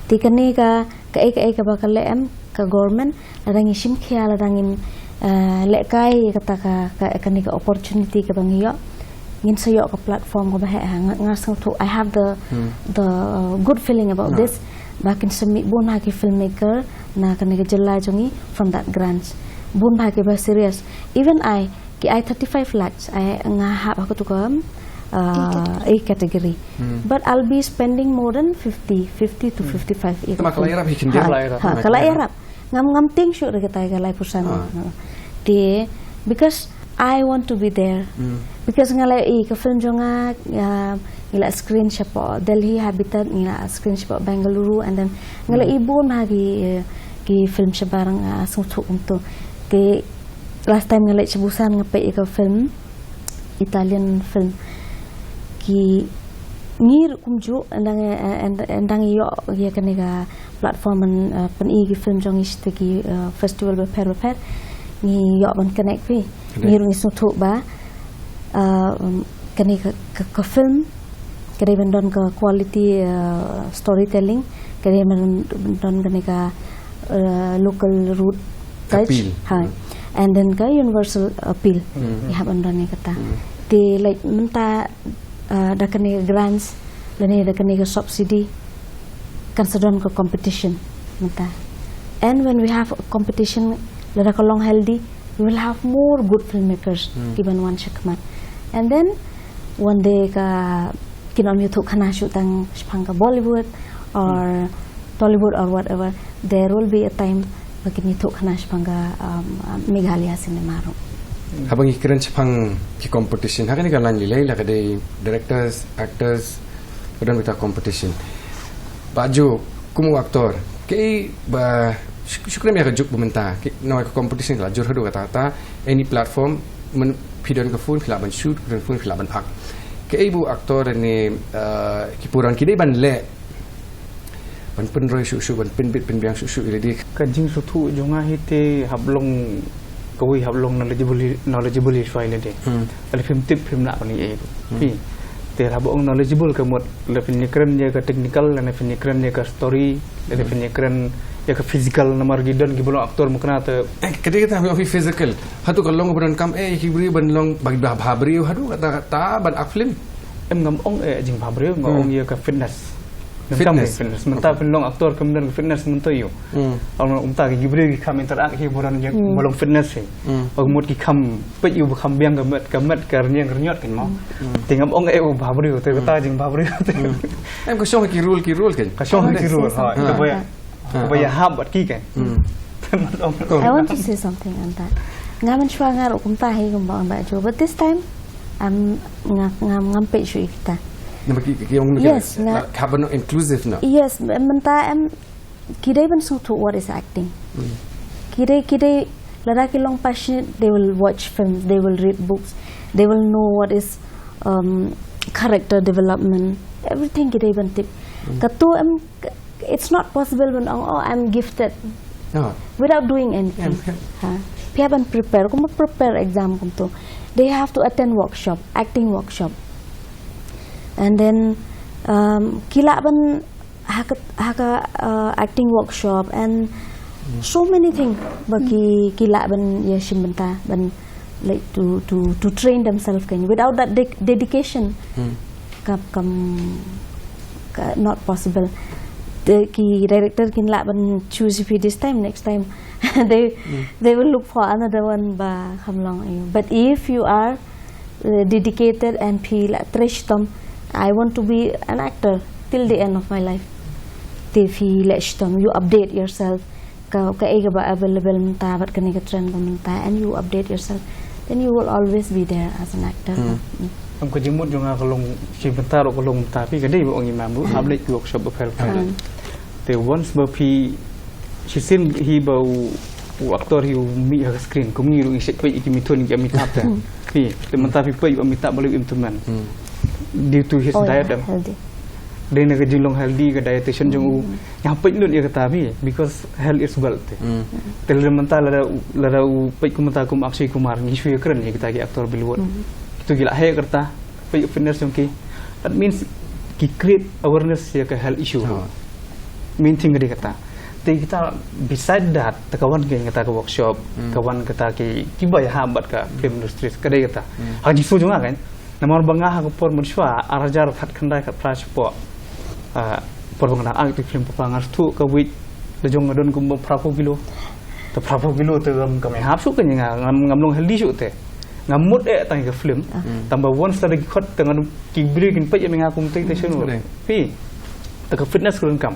Te kane ka, kaei kaei kaba ka leh em ka government, lada ngi shim khia, lada ngin, eh, lehkai ïa kata ka, ka, kane ka opportunity kaba ngi ïoh, ngin sa ïoh ka platform kaba heh. Ha, nga, nga sngewthuh, I have the, Hmm. the, uh, good feeling about Hmm. this. Ba kin sa mih bun ha ki filmmaker na kane ka jylla jong ngi from that grant. Bun ba kiba serious. Even I, ki ai thirty-five lakhs, ai nga hap ha katu ka, um, uh, A category. Hmm. But I'll be spending more than fifty, fifty to Hmm. fifty-five. Te ma ka la ïarap hi khyndiat. Ha, Ka la ïarap. ha, Ka la ka la ïarap. ïarap. Ngam, ngam tieng shuh da katai ka laiphew san. Ah. Ha. Te, because I want to be there. Hmm. Because nga la ïohi ka film jong nga, uh, ngi la screen shapoh Delhi Habitat, ngi la screen shapoh Bengaluru, and then nga la Hmm. ïohi bun ha ki, uh, ki film shabar, nga sngewthuh kumto. Te last time nga leit sha Busan nga peit ïa ka film, Italian film. Ki, ngi ruh kumjuh, ynda ngi, eh, ynda, ynda ngi ïoh ïa kane ka platform ban, eh, pyni ki film jong ngi sha ki, eh, festival bapher bapher, ngi ïoh ban connect phi. Connect. Ngi ruh ngi sngewthuh ba, eh, um, kane ka, ka, ka film ka dei ban don ka quality, eh, storytelling, ka dei ban don kane ka, eh, local root touch. Appeal. Ha. Hmm. And then ka universal appeal. Hmm. Ïa, hap ban don ïa kata. Hmm. Te, like, mynta, eh, da kane ka grants lane da kane ka subsidy, kan sa don ka competition mynta. And when we have a competition, lada ka long healthy, we will have more good filmmakers Hmm. ki ban wan shakhmat. And then one day ka, kin ym ïathuh khana shuh tang shaphang ka Bollywood or Hmm. Tollywood or whatever, there will be a time ba kin ïathuh khana shaphang ka, um, Meghalaya cinema ruh. Haba ngi kren shaphang ki competition, ha kane ka line lei lei la ka dei directors, actors, ka don kita competition. Bah Jo, kum u actor, kaei ba, shu-, shu kren ïa ka juk ba mynta, ki, no, ka competition ka la jur haduh katta katta, any platform, myn, phi don ka phone phi lah ban shoot, phi don phone phi lah ban act. Kaei ba u actor ne, uh, ki puran ki dei ban leh, ban pynroi shuh shuh, ban pynbit pynbiang shuh shuh ïa lade. Ka jingsngewthuh jong nga hi te hap long kawei, hap long knowledgeable, knowledgeable ïa shwa ïa lade. Hmm. Lada phim tip phim lah ban ïa ei. Hmm. Phi. Te haba ong knowledgeable ka mut, lada phin ïakren ïa ka technical, lada phin ïakren ïa ka story, lada Hmm. phin ïakren ïa ka physical, namar ki don kiba long actor mynta te. Eh, ka dei kata, physical. Hato ka long ba donkam, eh, ki briew ban long ba, ba, bha briew, haduh katta katta ban act film. Em, ngam ong, eh, jingbha briew, nga Hmm. ong ïa ka fitness. Ngam Fitness. Fitness. Mynta Okay. phin long actor kam don fitness mynta ïoh. Hmm. Ong mynta ki briew ki kham interact hi ba don ïa Hmm. ba long fitness hi. Hmm. Ba mut ki kham peit ïa ba kham biang ka met, ka met ka rynïeng rynïot kan mo. Hmm. Te ngam ong eh u bha briew, te Hmm. kata jingbha briew te. Hmm. Em, ka shong ki rule, ki rule kan. Ka shong ki rule, ha, Ha. kaba ïa, Ha, kaba ha. ïahap bad ki kan. Hmm. Te ngam ong. Cool. I want to say something on that. Nga mynshuwa nga ruh kumta hi kumba ong Bah Jo, but this time, um, nga, nga, ngam peit shuh ïa kita. Namar ki, ki, ki ong Yes, nga, nga, haba not inclusive na. Yes, mynta em, ki dei ban sngewthuh what is acting. Hmm. Ki dei, ki dei, lada ki long passionate, they will watch films, they will read books, they will know what is, um, character development, everything ki dei ban tip. Hmm. Kato em, it's not possible ban ong, "Oh, I'm gifted." No. Without doing anything. Em, em. Ha. Phi hap ban prepare, kumba prepare exam kumto. They have to attend workshop, acting workshop. And then, um, ki lah ban ha ka, ha ka, uh, acting workshop and Hmm. so many things ba ki, ki lah ban ïa shim bynta, ban, like, to, to, to train themselves kan. Without that de-, dedication, Hmm. ka, kam, ka, not possible. The, ki director kin lah ban choose phi this time, next time they, Hmm. they will look for another one ba kham long ïa u. But if you are uh, dedicated and phi la trei shitom, "I want to be an actor till the end of my life." Te phi leh shitom, you update yourself. Ka, kaei kaba available mynta bad kane ka trend ba mynta, and you update yourself, then you will always be there as an actor. Hmm. Hmm. Em, ka jingmut jong nga ka long shi bynta ruh ka long mynta phi ka dei ba ong i mam ruh, Hmm. hap leit ki workshop bapher bapher. Hmm. Te once ba phi shisien hi ba u, u actor hi u mih ha ka screen, kum ngi ruh ngi shait peit ïa ki mithun ki Amitabh te. Hmm. Phi, te mynta phi peit u Amitabh ba leh u Ip Man. Hmm. Due to his Oh, diet yeah, em. Healthy. Dei na ka jinglong healthy ka dietitian jong u. Hmm. Nga peit lut ïa kata phi, because health is wealth te. Hmm. Te lada mynta lada, lada u peit kum mynta kum Akshay Kumar, ngi shu ïakren ïa kita ki actor Bollywood. Hmm. Kito ki la heh kata, peit fitness jong ki. That means ki create awareness ïa ka health issue. Oh. Main thing ka dei kata. Te kita beside that, te ka wan ki kata ka workshop, ka wan kata ki, kiba ïahap bad ka film industry ka dei kata. Ha jingsngew jong nga kan. Namar ba nga ha ka por mynshuwa, ar hajar khatkhyndai khatphra shapoh. Ah, por ba nga dang act ïa ki film papa nga sngewthuh ka weight la jong nga don kumba phraphew kilo. Te phraphew kilo te ngam, kam ïahap shuh ka ïa nga, ngam, ngam long healthy shuh te. Nga mut eh tang ïa ka film. Tang ba once la da ki khot te nga ki briew kin peit ïa nga kumta te shano. Phi. Te ka fitness ka donkam.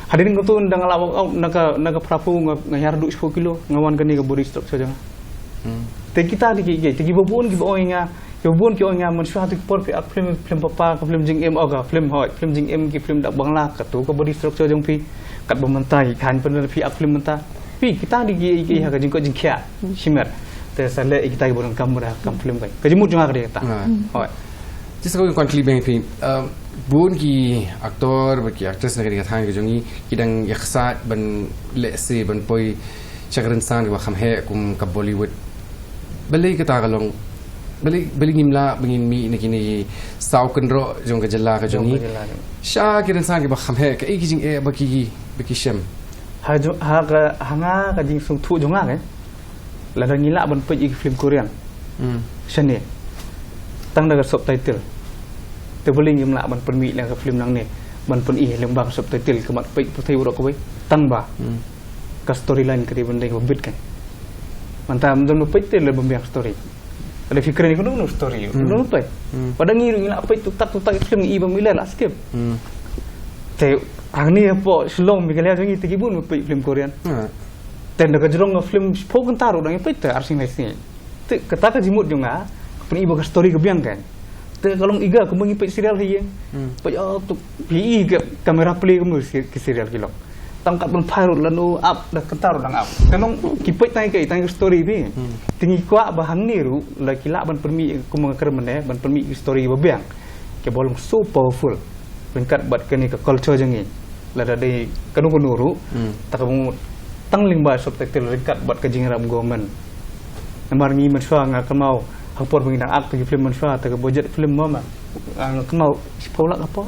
Hadien kata nga dang lah workout na ka, na ka phraphew nga, nga hiar haduh shiphew kilo, nga wan kane ka body structure jong nga. Te kita dei ki, ki, te kiba bun kiba ong ïa nga, kiba bun ki ong ïa nga mynshuwa ha tu ki por phi act film, film papa, ka film jingim, oh ka film hoi, film jingim ki film dak Bangla, katu ka body structure jong phi, katba mynta ki khan pynlong phi act film mynta. Phi, kita dei ki, ki ha ka jingkoit jingkhiah shimet. Te sa leh ïa kita kiba donkam ba da kam film kan. Ka jingmut jong nga ka dei kata. Hoi. Just ka kwah kylli biang phi, um, bun ki actor bad ki actress na ka dei ka thaiñ ka jong ngi ki dang ïa ksat ban leh se ban poi sha ka rynsan kaba kham heh kum ka Bollywood. Balei kata ka long, balei, balei ngim lah ba ngin mih na kine ki saw kynroh jong ka jylla ka jong ngi sha ki rynsan kiba kham heh, kaei ki jingeh ba ki, ba ki shem? Ha jong, ha ka, ha nga ka jingsngewthuh jong nga kan. Lada ngi lah ban peit ïa ki film Korean shane tang da ka subtitle, te balei ngim lah ban pynmih na ka film nangne ban pyni lyngba ka subtitle, ka mat peit pyrthei baroh kawei, tang ba ka storyline ka dei ban dei kaba bit kan. Mynta ym don ba peit te lada bym biang story. Lada phi kren ïa kano kano story ym don ba peit. Ba da ngi ruh ngi lah peit tuktak tuktak ïa film ngi i ba mi leh lah skip. Te hangne hapoh Shillong Meghalaya jong ngi te ki bun ba peit film Korean. Te na ka jrong ka film shiphew kynta ruh dang ïa peit te ar sngi lai sngi. Te kata ka jingmut jong nga, ka pyni ba ka story ka biang kan. Te ka long ïa nga kumba ngi peit serial ha ïing. Peit, oh, tu phi i ka camera play kumba ki serial ki long. Tang kat ban phai ruh lano ap da kynta ruh dang ap. Ka long ki peit tang ïa ka, tang ïa ka story phi. Te ngi kwah ba hangne ruh la ki lah ban pynmih kumba nga kren mynne, ban pynmih ki story ba biang. Kiba long so powerful ryngkat bad kane ka culture jong ngi. Lada dei kano kano ruh, ta ka bang tang lyngba subtitle ryngkat bad ka jingïarap government. Namar ngi mynshuwa nga kynmaw ha ka por ba ngi dang act ki film mynshuwa, ta ka budget film ma, ma nga kynmaw shiphew lak hapoh.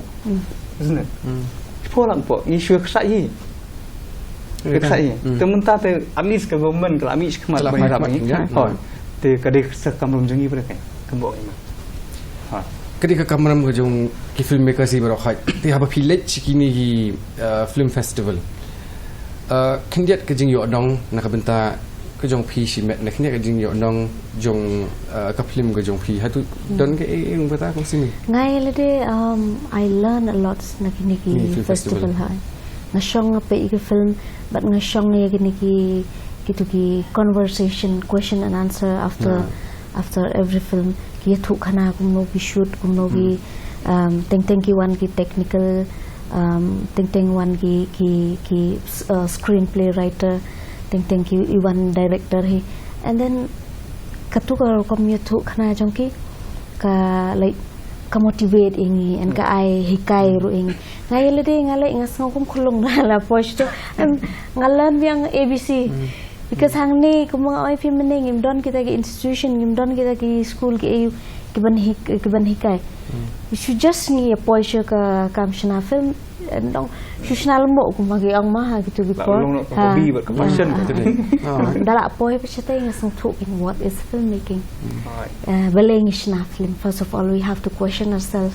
Isn't it? Shiphew lak hapoh. Ngi shu ksai hi. Ksai hi. Te mynta te at least ka government ka la mih shakhmat ban ïarap ngi. Hooid. Te ka dei ka kamram jong ngi ba dei ka, kumba ong ïa nga. Ka dei ka kamram ka jong ki filmmaker hi baroh khoit. Te haba phi leit sha kine ki, uh, film festival, uh, khyndiat ka jingïoh nong na ka bynta ka jong phi shimet, na khyndiat ka jingïoh nong jong, uh, ka film ka jong phi, hato don kaei kaei ba kata ka simi? Nga ïa lade, um, I learn a lot na kine ki film festival ha. Nga shong nga peit ïa ki film, bad nga shong ïa kine ki, kitu ki conversation, question and answer after after every film, ki ïathuh khana kumno ki shoot, kumno ki, um, teng teng ki wan ki technical, um, teng teng wan ki, ki, ki, uh, screenplay writer, teng teng ki i wan director hi. And then katu ka rukom ïathuh khana jong ki ka, like, ka motivate ïa ngi and ka ai hikai ruh ïa ngi. Nga ïa lade nga leh nga sngew kum khulung na la poi sha tu. Em, nga learn biang A B C. Because hangne kumba nga ong ïa phi mynne ngim don kita ki institution, ngim don kita ki school ki A U ki ban hik-, ki ban hikai. Shu just ngi ïa poi sha ka kam shna film, eh, nong shu shna lyngngoh kumba ki ong ma ha kitu ki por. Long ka hobby bad ka passion ka dei. Da la poi pat shatei nga sngewthuh kein what is filmmaking. Eh, balei ngi shna film? First of all, we have to question ourselves.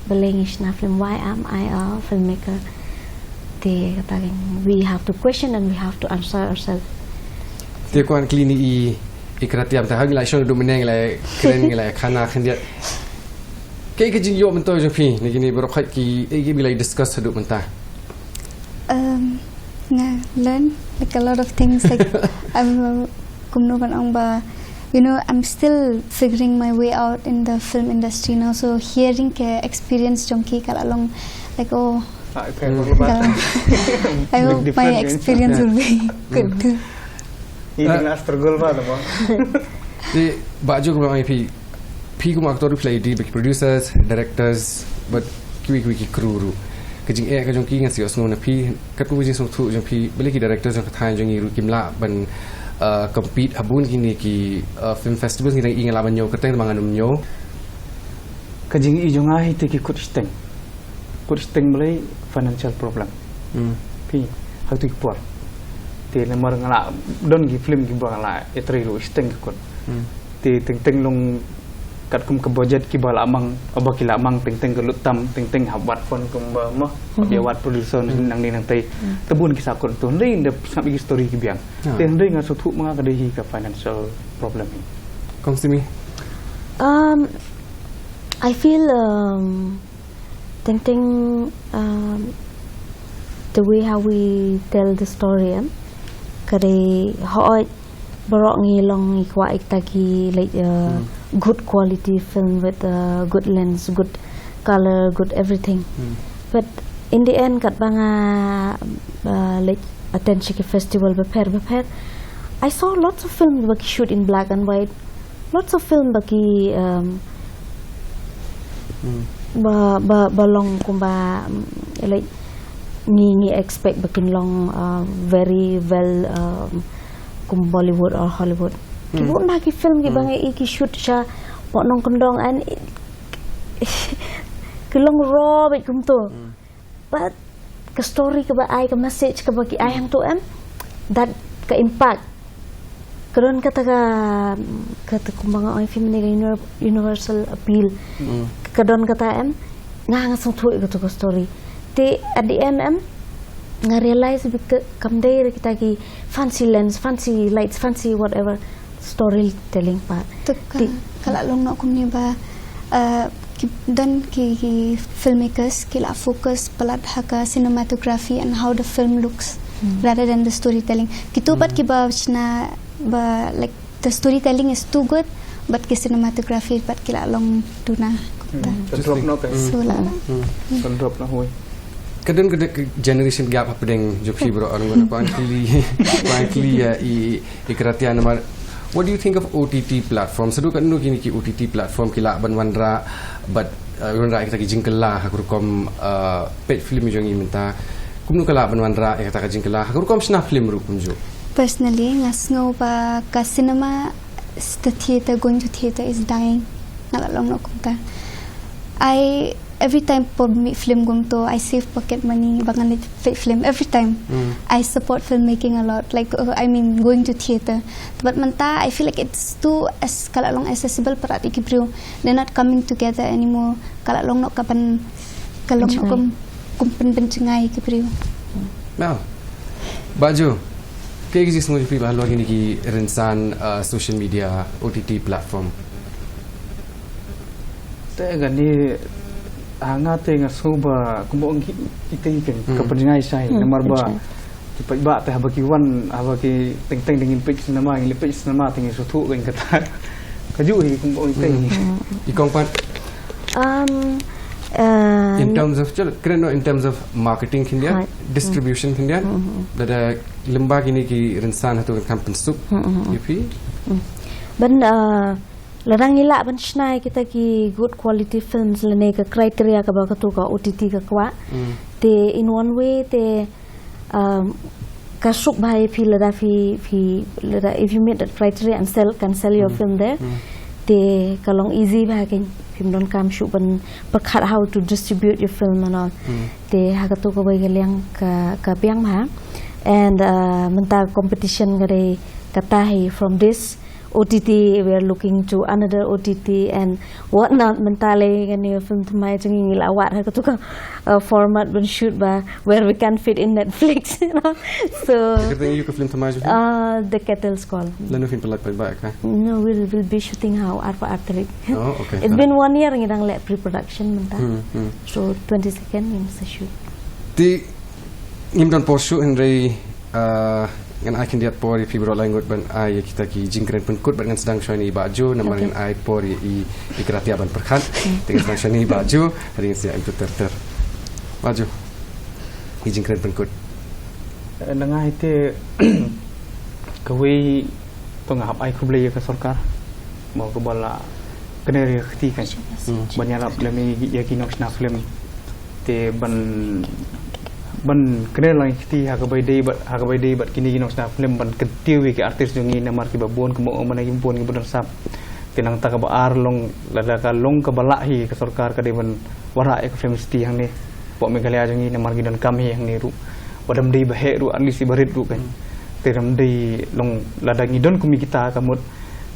Balei ngi shna film? Why am I a filmmaker? Te kata kein, we have to question and we have to answer ourselves. Te kwah kylli ïa i, i Kratiam, te ha ngi la shong duh mynne ngi la kren ngi la khana khyndiat. Kaei ka jingïoh myntoi jong phi na kine baroh khoit kiei kiba ngi la discuss haduh mynta? Um, nga learn, like, a lot of things, like, I'm, uh, kumno ban ong ba, you know, I'm still figuring my way out in the film industry now. So hearing ka experience jong ki ka la long, like, oh, I hope my experience will be good too. Ïa, nga struggle ba, tama. Te, ba ju kumba ong ïa phi, phi kum actor phi la ïadei bad ki producers, directors, bad kiwei kiwei ki crew ruh. Ka jingeh ka jong ki ngan sa ïohsngew na phi, katkum ka jingsngewthuh jong phi, balei ki directors jong ka thaiñ jong ngi ruh kim lah ban, uh, compete ha bun kine ki, uh, film festivals, ngi dang i nga lah ban ñiew kyrteng tangba ngan ym ñiew. Ka jingïohi jong nga hi te ki kut shiteng. Kut shiteng balei? Financial problem. Hmm. Hangtu ki por. Te namar nga la don ki film kiba nga la ïatrei ruh shiteng ki kot. Hmm. Te teng teng long katkum ka budget kiba la mang, ba ki la mang teng teng ka lut tam, teng teng hap wad fund kumba mo, hap ïa wad producer nangne nangtai. Hmm. Te bun ki sa kot to hynrei ynda sngap ïa ki story ki biang. Ah. Te hynrei nga sngewthuh ma nga ka dei hi ka financial problem hi. Kong Simi. Um, I feel um, teng teng um, the way how we tell the story em, ka dei hooid baroh ngi long ngi kwah ïa kita ki like uh, good quality film with uh, good lens, good color, good everything. Hmm. But in the end katba nga uh, like attend sha ki festival bapher bapher, I saw lots of films ba ki shoot in black and white, lots of film ba ki um, Hmm. ba ba ba long kumba um, like ngi ngi expect ba kin long uh, very well um, kum Bollywood or Hollywood. Ki Hmm. bun na ki film kiba Hmm. ngi ki shoot sha Pok Nongkyndong and ki long raw bad kumto. Hmm. But ka story kaba ai, ka message kaba ki ai hangto em, that ka impact. Ka don kata ka, kata kumba nga ong phi mynne ka univer-, universal appeal. Mm. Ka don kata em, nga nga sngewthuh ïa kato ka story. Te at the end em, nga realize ba ka kam dei re kita ki fancy lens, fancy lights, fancy whatever, storytelling part. Te ka, ka la long noh kumne ba, uh, ki, don ki, ki filmmakers ki la focus palat ha ka cinematography and how the film looks, hmm, rather than the storytelling. Kito pat, hmm, kiba shna ba, like, the storytelling is too good, but ki cinematography pat ki la long duna. Hmm. Ka drop noh ka. So la, hmm, ka drop noh hoi. Ka don ka, ka generation gap hapdeng jong phi baroh, ngan kwah kylli, kwah kylli ïa i, i Kratia namar, what do you think of O T T platform? Sa duh katno kine ki O T T platform ki lah ban wanrah bad, uh, wanrah ïa kita ki jingkylla ha ka rukom, uh, peit film jong ngi mynta? Kumno ka lah ban wanrah ïa kata ka jingkylla ha ka rukom shna film ruh kumjuh? Personally nga sngew ba ka cinema, the theater, going to theater is dying. Nga la long noh kumta. I, every time pom mih film kumto, I save pocket money ba ngan leit peit film every time. Hmm. I support filmmaking a lot. Like, uh, I mean, going to theater. But mynta, I feel like it's too, as ka la long accessible para ki briew. They're not coming together anymore. Ka la long noh ka ban, ka long noh kum, kum pynbeit jngai ki briew. Now, Bah Jo, kaei ka jingsngew jong phi ba halor kine ki rynsan, uh, social media, O T T platform? Te kane, ha nga te nga sngew ba kumba ong ki, kita hi kan, hmm, ka pynjngai shai, hmm, namar ba ki paidbah te haba ki wan, haba ki teng teng dang ngin peit cinema, ngin peit cinema te ngin sngewthuh kan kata. Kajuh hi kumba ong kita hi. Hmm. I Kong pat? Um, uh, in terms of, chalo, kren noh in terms of marketing khyndiat, distribution khyndiat, lada lyngba kine ki rynsan hato kan kham pynsuk ïa phi? Hmm. Ban, uh, lada ngi lah ban shna ïa kita ki good quality films lane ka criteria kaba kato ka O T T ka kwah. Hmm. Te in one way te, um, ka suk bha ïa phi lada phi, phi, lada if you meet that criteria and sell, can sell your film there. Hmm. Te ka long easy bha kein, phim donkam shuh ban pyrkhat how to distribute your film and all. Hmm. Te ha kato kawei ka liang ka, ka biang bha. And, uh, mynta competition ka dei kata hi from this O T T, we are looking to another O T T and whatnot. Mynta lei kane ka film thymmai jong ngi la wad ha kato ka, uh, format ban shoot ba where we can fit in Netflix, you know. So, kata ïa ka film thymmai jong phi? Uh, The Cattle's Call. Lano phin pynlait paidbah ka? No, we'll, we'll be shooting ha u arphew ar tarik. Oh, okay. It's been one year ngi dang leh pre-production mynta. Hmm, hmm. So twenty-second ngin sa shoot. Te ngim don por shuh hynrei, ah, ngan ai khyndiat por ïa phi baroh lai ngut ban ai ïa kita ki jingkren pynkut bad ngan sdang shwa ïa i Bah Jo namar, okay, ngan ai por ïa i, i Kratia ban pyrkhat. Hmm. Te ngan sdang shwa ïa i Bah Jo, hynrei ngan sa ïa im ter ter. Bah Jo, ki jingkren pynkut. Eh, na nga hi te kawei to nga hap ai khublei ïa ka sorkar. Mo kaba la kner ïa ka kti kan. Hmm. Ban ïarap lem ïa ki nongshna film. Te ban, ban kner lang ïa ka kti ha kaba ïadei bad, ha kaba ïadei bad kine ki nongshna film ban kyntiew ïa ki artist jong ngi namar kiba bun kumba ong mynne ki bun kiba don sap. Te nangta kaba ar long lada ka long kaba lah hi ka sorkar ka dei ban wanrah ïa ka film city hangne. Pok Meghalaya jong ngi namar ngi donkam hi hangne ruh. Ba dam dei ba heh ruh, at least iba rit ruh kan. Te dam dei long lada ngi don kum ïa kita ka mut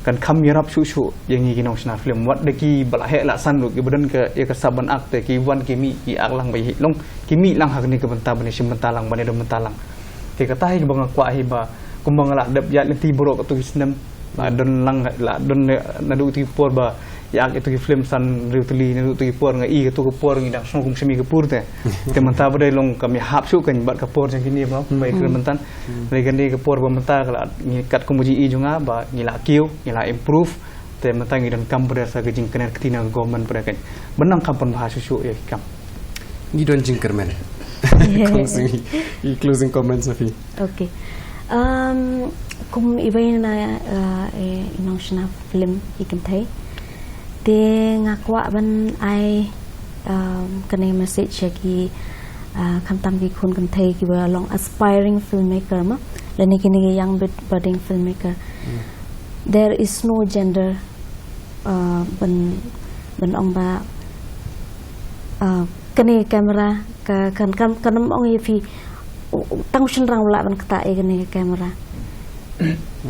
kan kham ïarap shuh shuh ïa ngi ki nongshna film. Wat da ki ba la heh la san ruh, ki ba don ka ïa ka sap ban ak, te ki wan ki mih ki ak lang ba ïa long ki mih lang ha kane ka bynta ban ïa shim bynta lang, ban ïa don bynta lang. Te kata hi ba nga kwah hi ba kumba nga la dep ïaid lynti baroh katto ki snem. La don lang, la don naduh tu ki por ba ïa ak ïa tu ki film san riewtylli, naduh tu ki por nga i katu ka por ngi dang sngew kum shami ka pur te. Te mynta ba dei long ka mih hap shuh kan bad ka por jong kine ba ba i kren mynta. Dei kane ka por ba mynta ka la ngi kat kum ka jing i jong nga ba ngi la kiew, ngi la improve. Te mynta ngi donkam ba dei sa ka jingkner kti na ka government ba dei kan. Ba nang kam pynbha shuh shuh ïa ki kam. Ngi don jingkyrmen. Kong Sing, i closing comments na phi. Okay. Um, kum iba ïa na, uh, eh, i nongshna film i kynthei. Te nga kwah ban ai, um, kane message ïa ki, uh, khamtam ki khun kynthei kiba long aspiring filmmaker ma. Lane kine ki young bud-, budding filmmaker. There is no gender, uh, ban, ban ong ba, uh, kane ka camera ka, kan, kan, kan ym ong ïa phi, u, u, tang u shynrang u lah ban ktah ïa kane ka camera.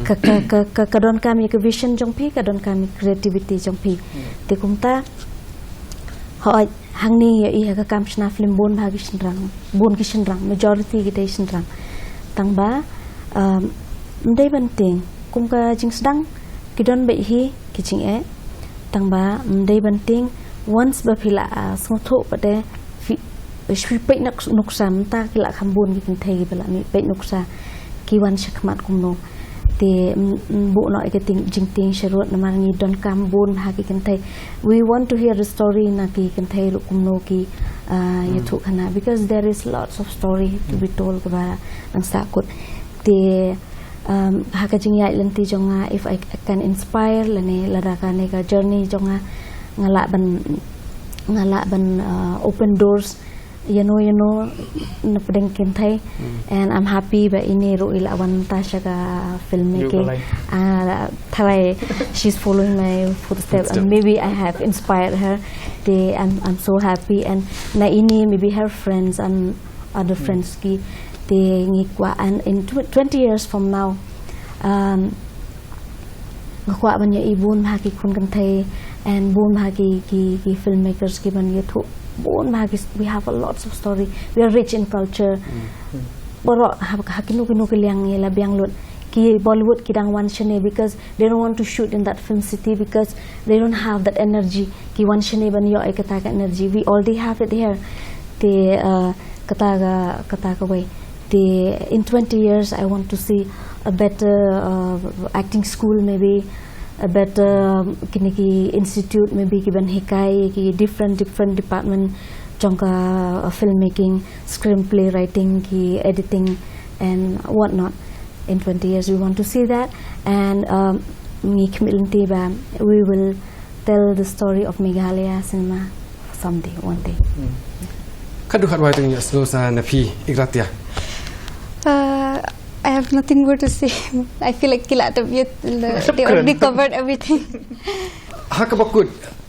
Ka, ka, ka, ka, ka donkam ïa ka vision jong phi, ka donkam ïa ka creativity jong phi. Te kumta, hooid, hangne ïa i ha ka kam shna film bun bha ki shynrang, bun ki shynrang, majority ki dei shynrang. Tang ba, um, ym dei ban tieng, kum ka jingsdang, ki don beit hi, ki jingeh. Tang ba, ym dei ban tieng, once ba phi la, ah, sngewthuh pat de, phi, phi peit nuk-, nuksa, mynta ki la kham bun ki kynthei kiba la mih peit nuksa, ki wan shakhmat kumno. Te, mm, mm, buh noh ïa ka ting, jingtieng sharud namar ngi donkam bun ha ki kynthei. We want to hear the story na ki kynthei ruh kumno ki, ah, ïathuh khana, because there is lots of story to be told kaba dang sah kut. Te, um, ha ka jingïaid lynti jong nga, if I can inspire, lane lada kane ka journey jong nga, nga lah ban, nga lah ban, uh, open doors ïano ïano na pdeng kynthei. And I'm happy ba ine ruh i la wan mynta sha ka filmmaking. Ah, tharai she's following my footsteps and maybe I have inspired her. Te I'm, I'm so happy and na ine maybe her friends and other friends ki te ngi kwah and in tw-, twenty years from now, um, nga kwah ban ïa i bun ha ki khun kynthei and bun ha ki, ki, ki filmmakers ki ban ïathuh bun ha ki, we have a lots of story. We are rich in culture. Baroh ha, ha kino kino ki liang ngi la biang lut. Ki Bollywood ki dang wan shane because they don't want to shoot in that film city because they don't have that energy. Ki wan shane ban ïoh ïa kata ka energy. We already have it here. Te, uh, kata ka, kata kawei. Te in twenty years, I want to see a better, uh, acting school, maybe a better, um, kine ki institute, maybe ki ban hikai ki different, different department jong ka, uh, filmmaking, screenplay writing, ki editing, and whatnot. In twenty years, we want to see that, and, um, ngi khmih lynti ba we will tell the story of Meghalaya cinema someday, one day. Khadduh khadwai tang ïa sngewsa na phi, Igratia. Uh, I have nothing more to say. I feel like ki la tap yet, they already covered everything. Ha kaba kut,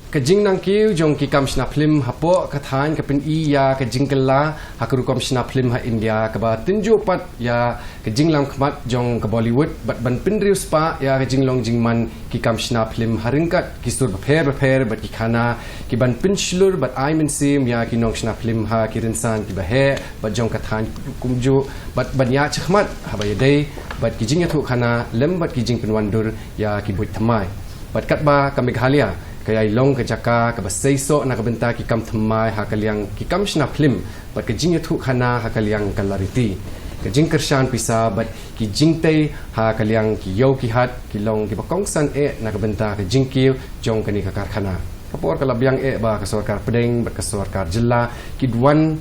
ka jingnang kiew jong ki kam shna film hapoh ka thaiñ ka pyni ïa ka jingkylla ha ka rukom shna film ha India kaba tynjuh pat ïa ka jinglam khmat jong ka Bollywood bad ban pynriewspah ïa ka jinglong jingman ki kam shna film ha ryngkat ki sur bapher bapher bad ki khana ki ban pynshlur bad ai mynsiem ïa ki nongshna film ha ki rynsan kiba heh bad jong ka thaiñ kumjuh bad ban ïa shakhmat haba ïadei bad ki jingïathuh khana lem bad ki jingpynwandur ïa ki buit thymmai. Bad katba ka Meghalaya ka ïai long ka jaka kaba seisoh na ka bynta ki kam thymmai ha ka liang ki kam shna film bad ka jingïathuh khana ha ka liang ka lariti, ka jingkyrshan pisa bad ki jingtei ha ka liang ki ïew ki hat ki long kiba kongsan eh na ka bynta ka jingkiew jong kane ka karkhana. Ka por ka la biang eh ba ka sorkar pdeng bad ka sorkar jylla ki duwan,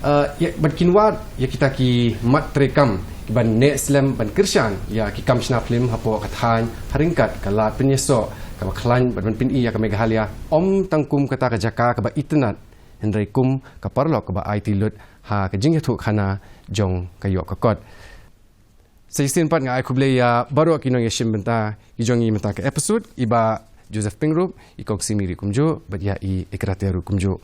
eh, ïa, bad kin wad ïa kita ki mat treikam ki ban neh slem ban kyrshan ïa ki kam shna film hapoh ka thaiñ ha ryngkat ka lad pynïasoh kaba khlaiñ bad ban pyni ïa ka Meghalaya ym tang kum kata ka jaka kaba itynnad hynrei kum ka paralok kaba aiti lut ha ka jingïathuh khana jong ka ïoh ka kot. Sa shisien pat nga ai khublei ïa baroh ki nongïashim bynta ki jong ngi mynta ka episode, i Bah Joseph Pyngrope, i Kong Simi ruh kumjuh bad ïa i Igratia ruh kumjuh.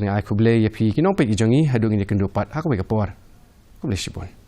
Nga ai khublei ïa phi ki nongpeit ki jong ngi haduh ngin ïakynduh pat ha kawei ka por. Khublei shibun.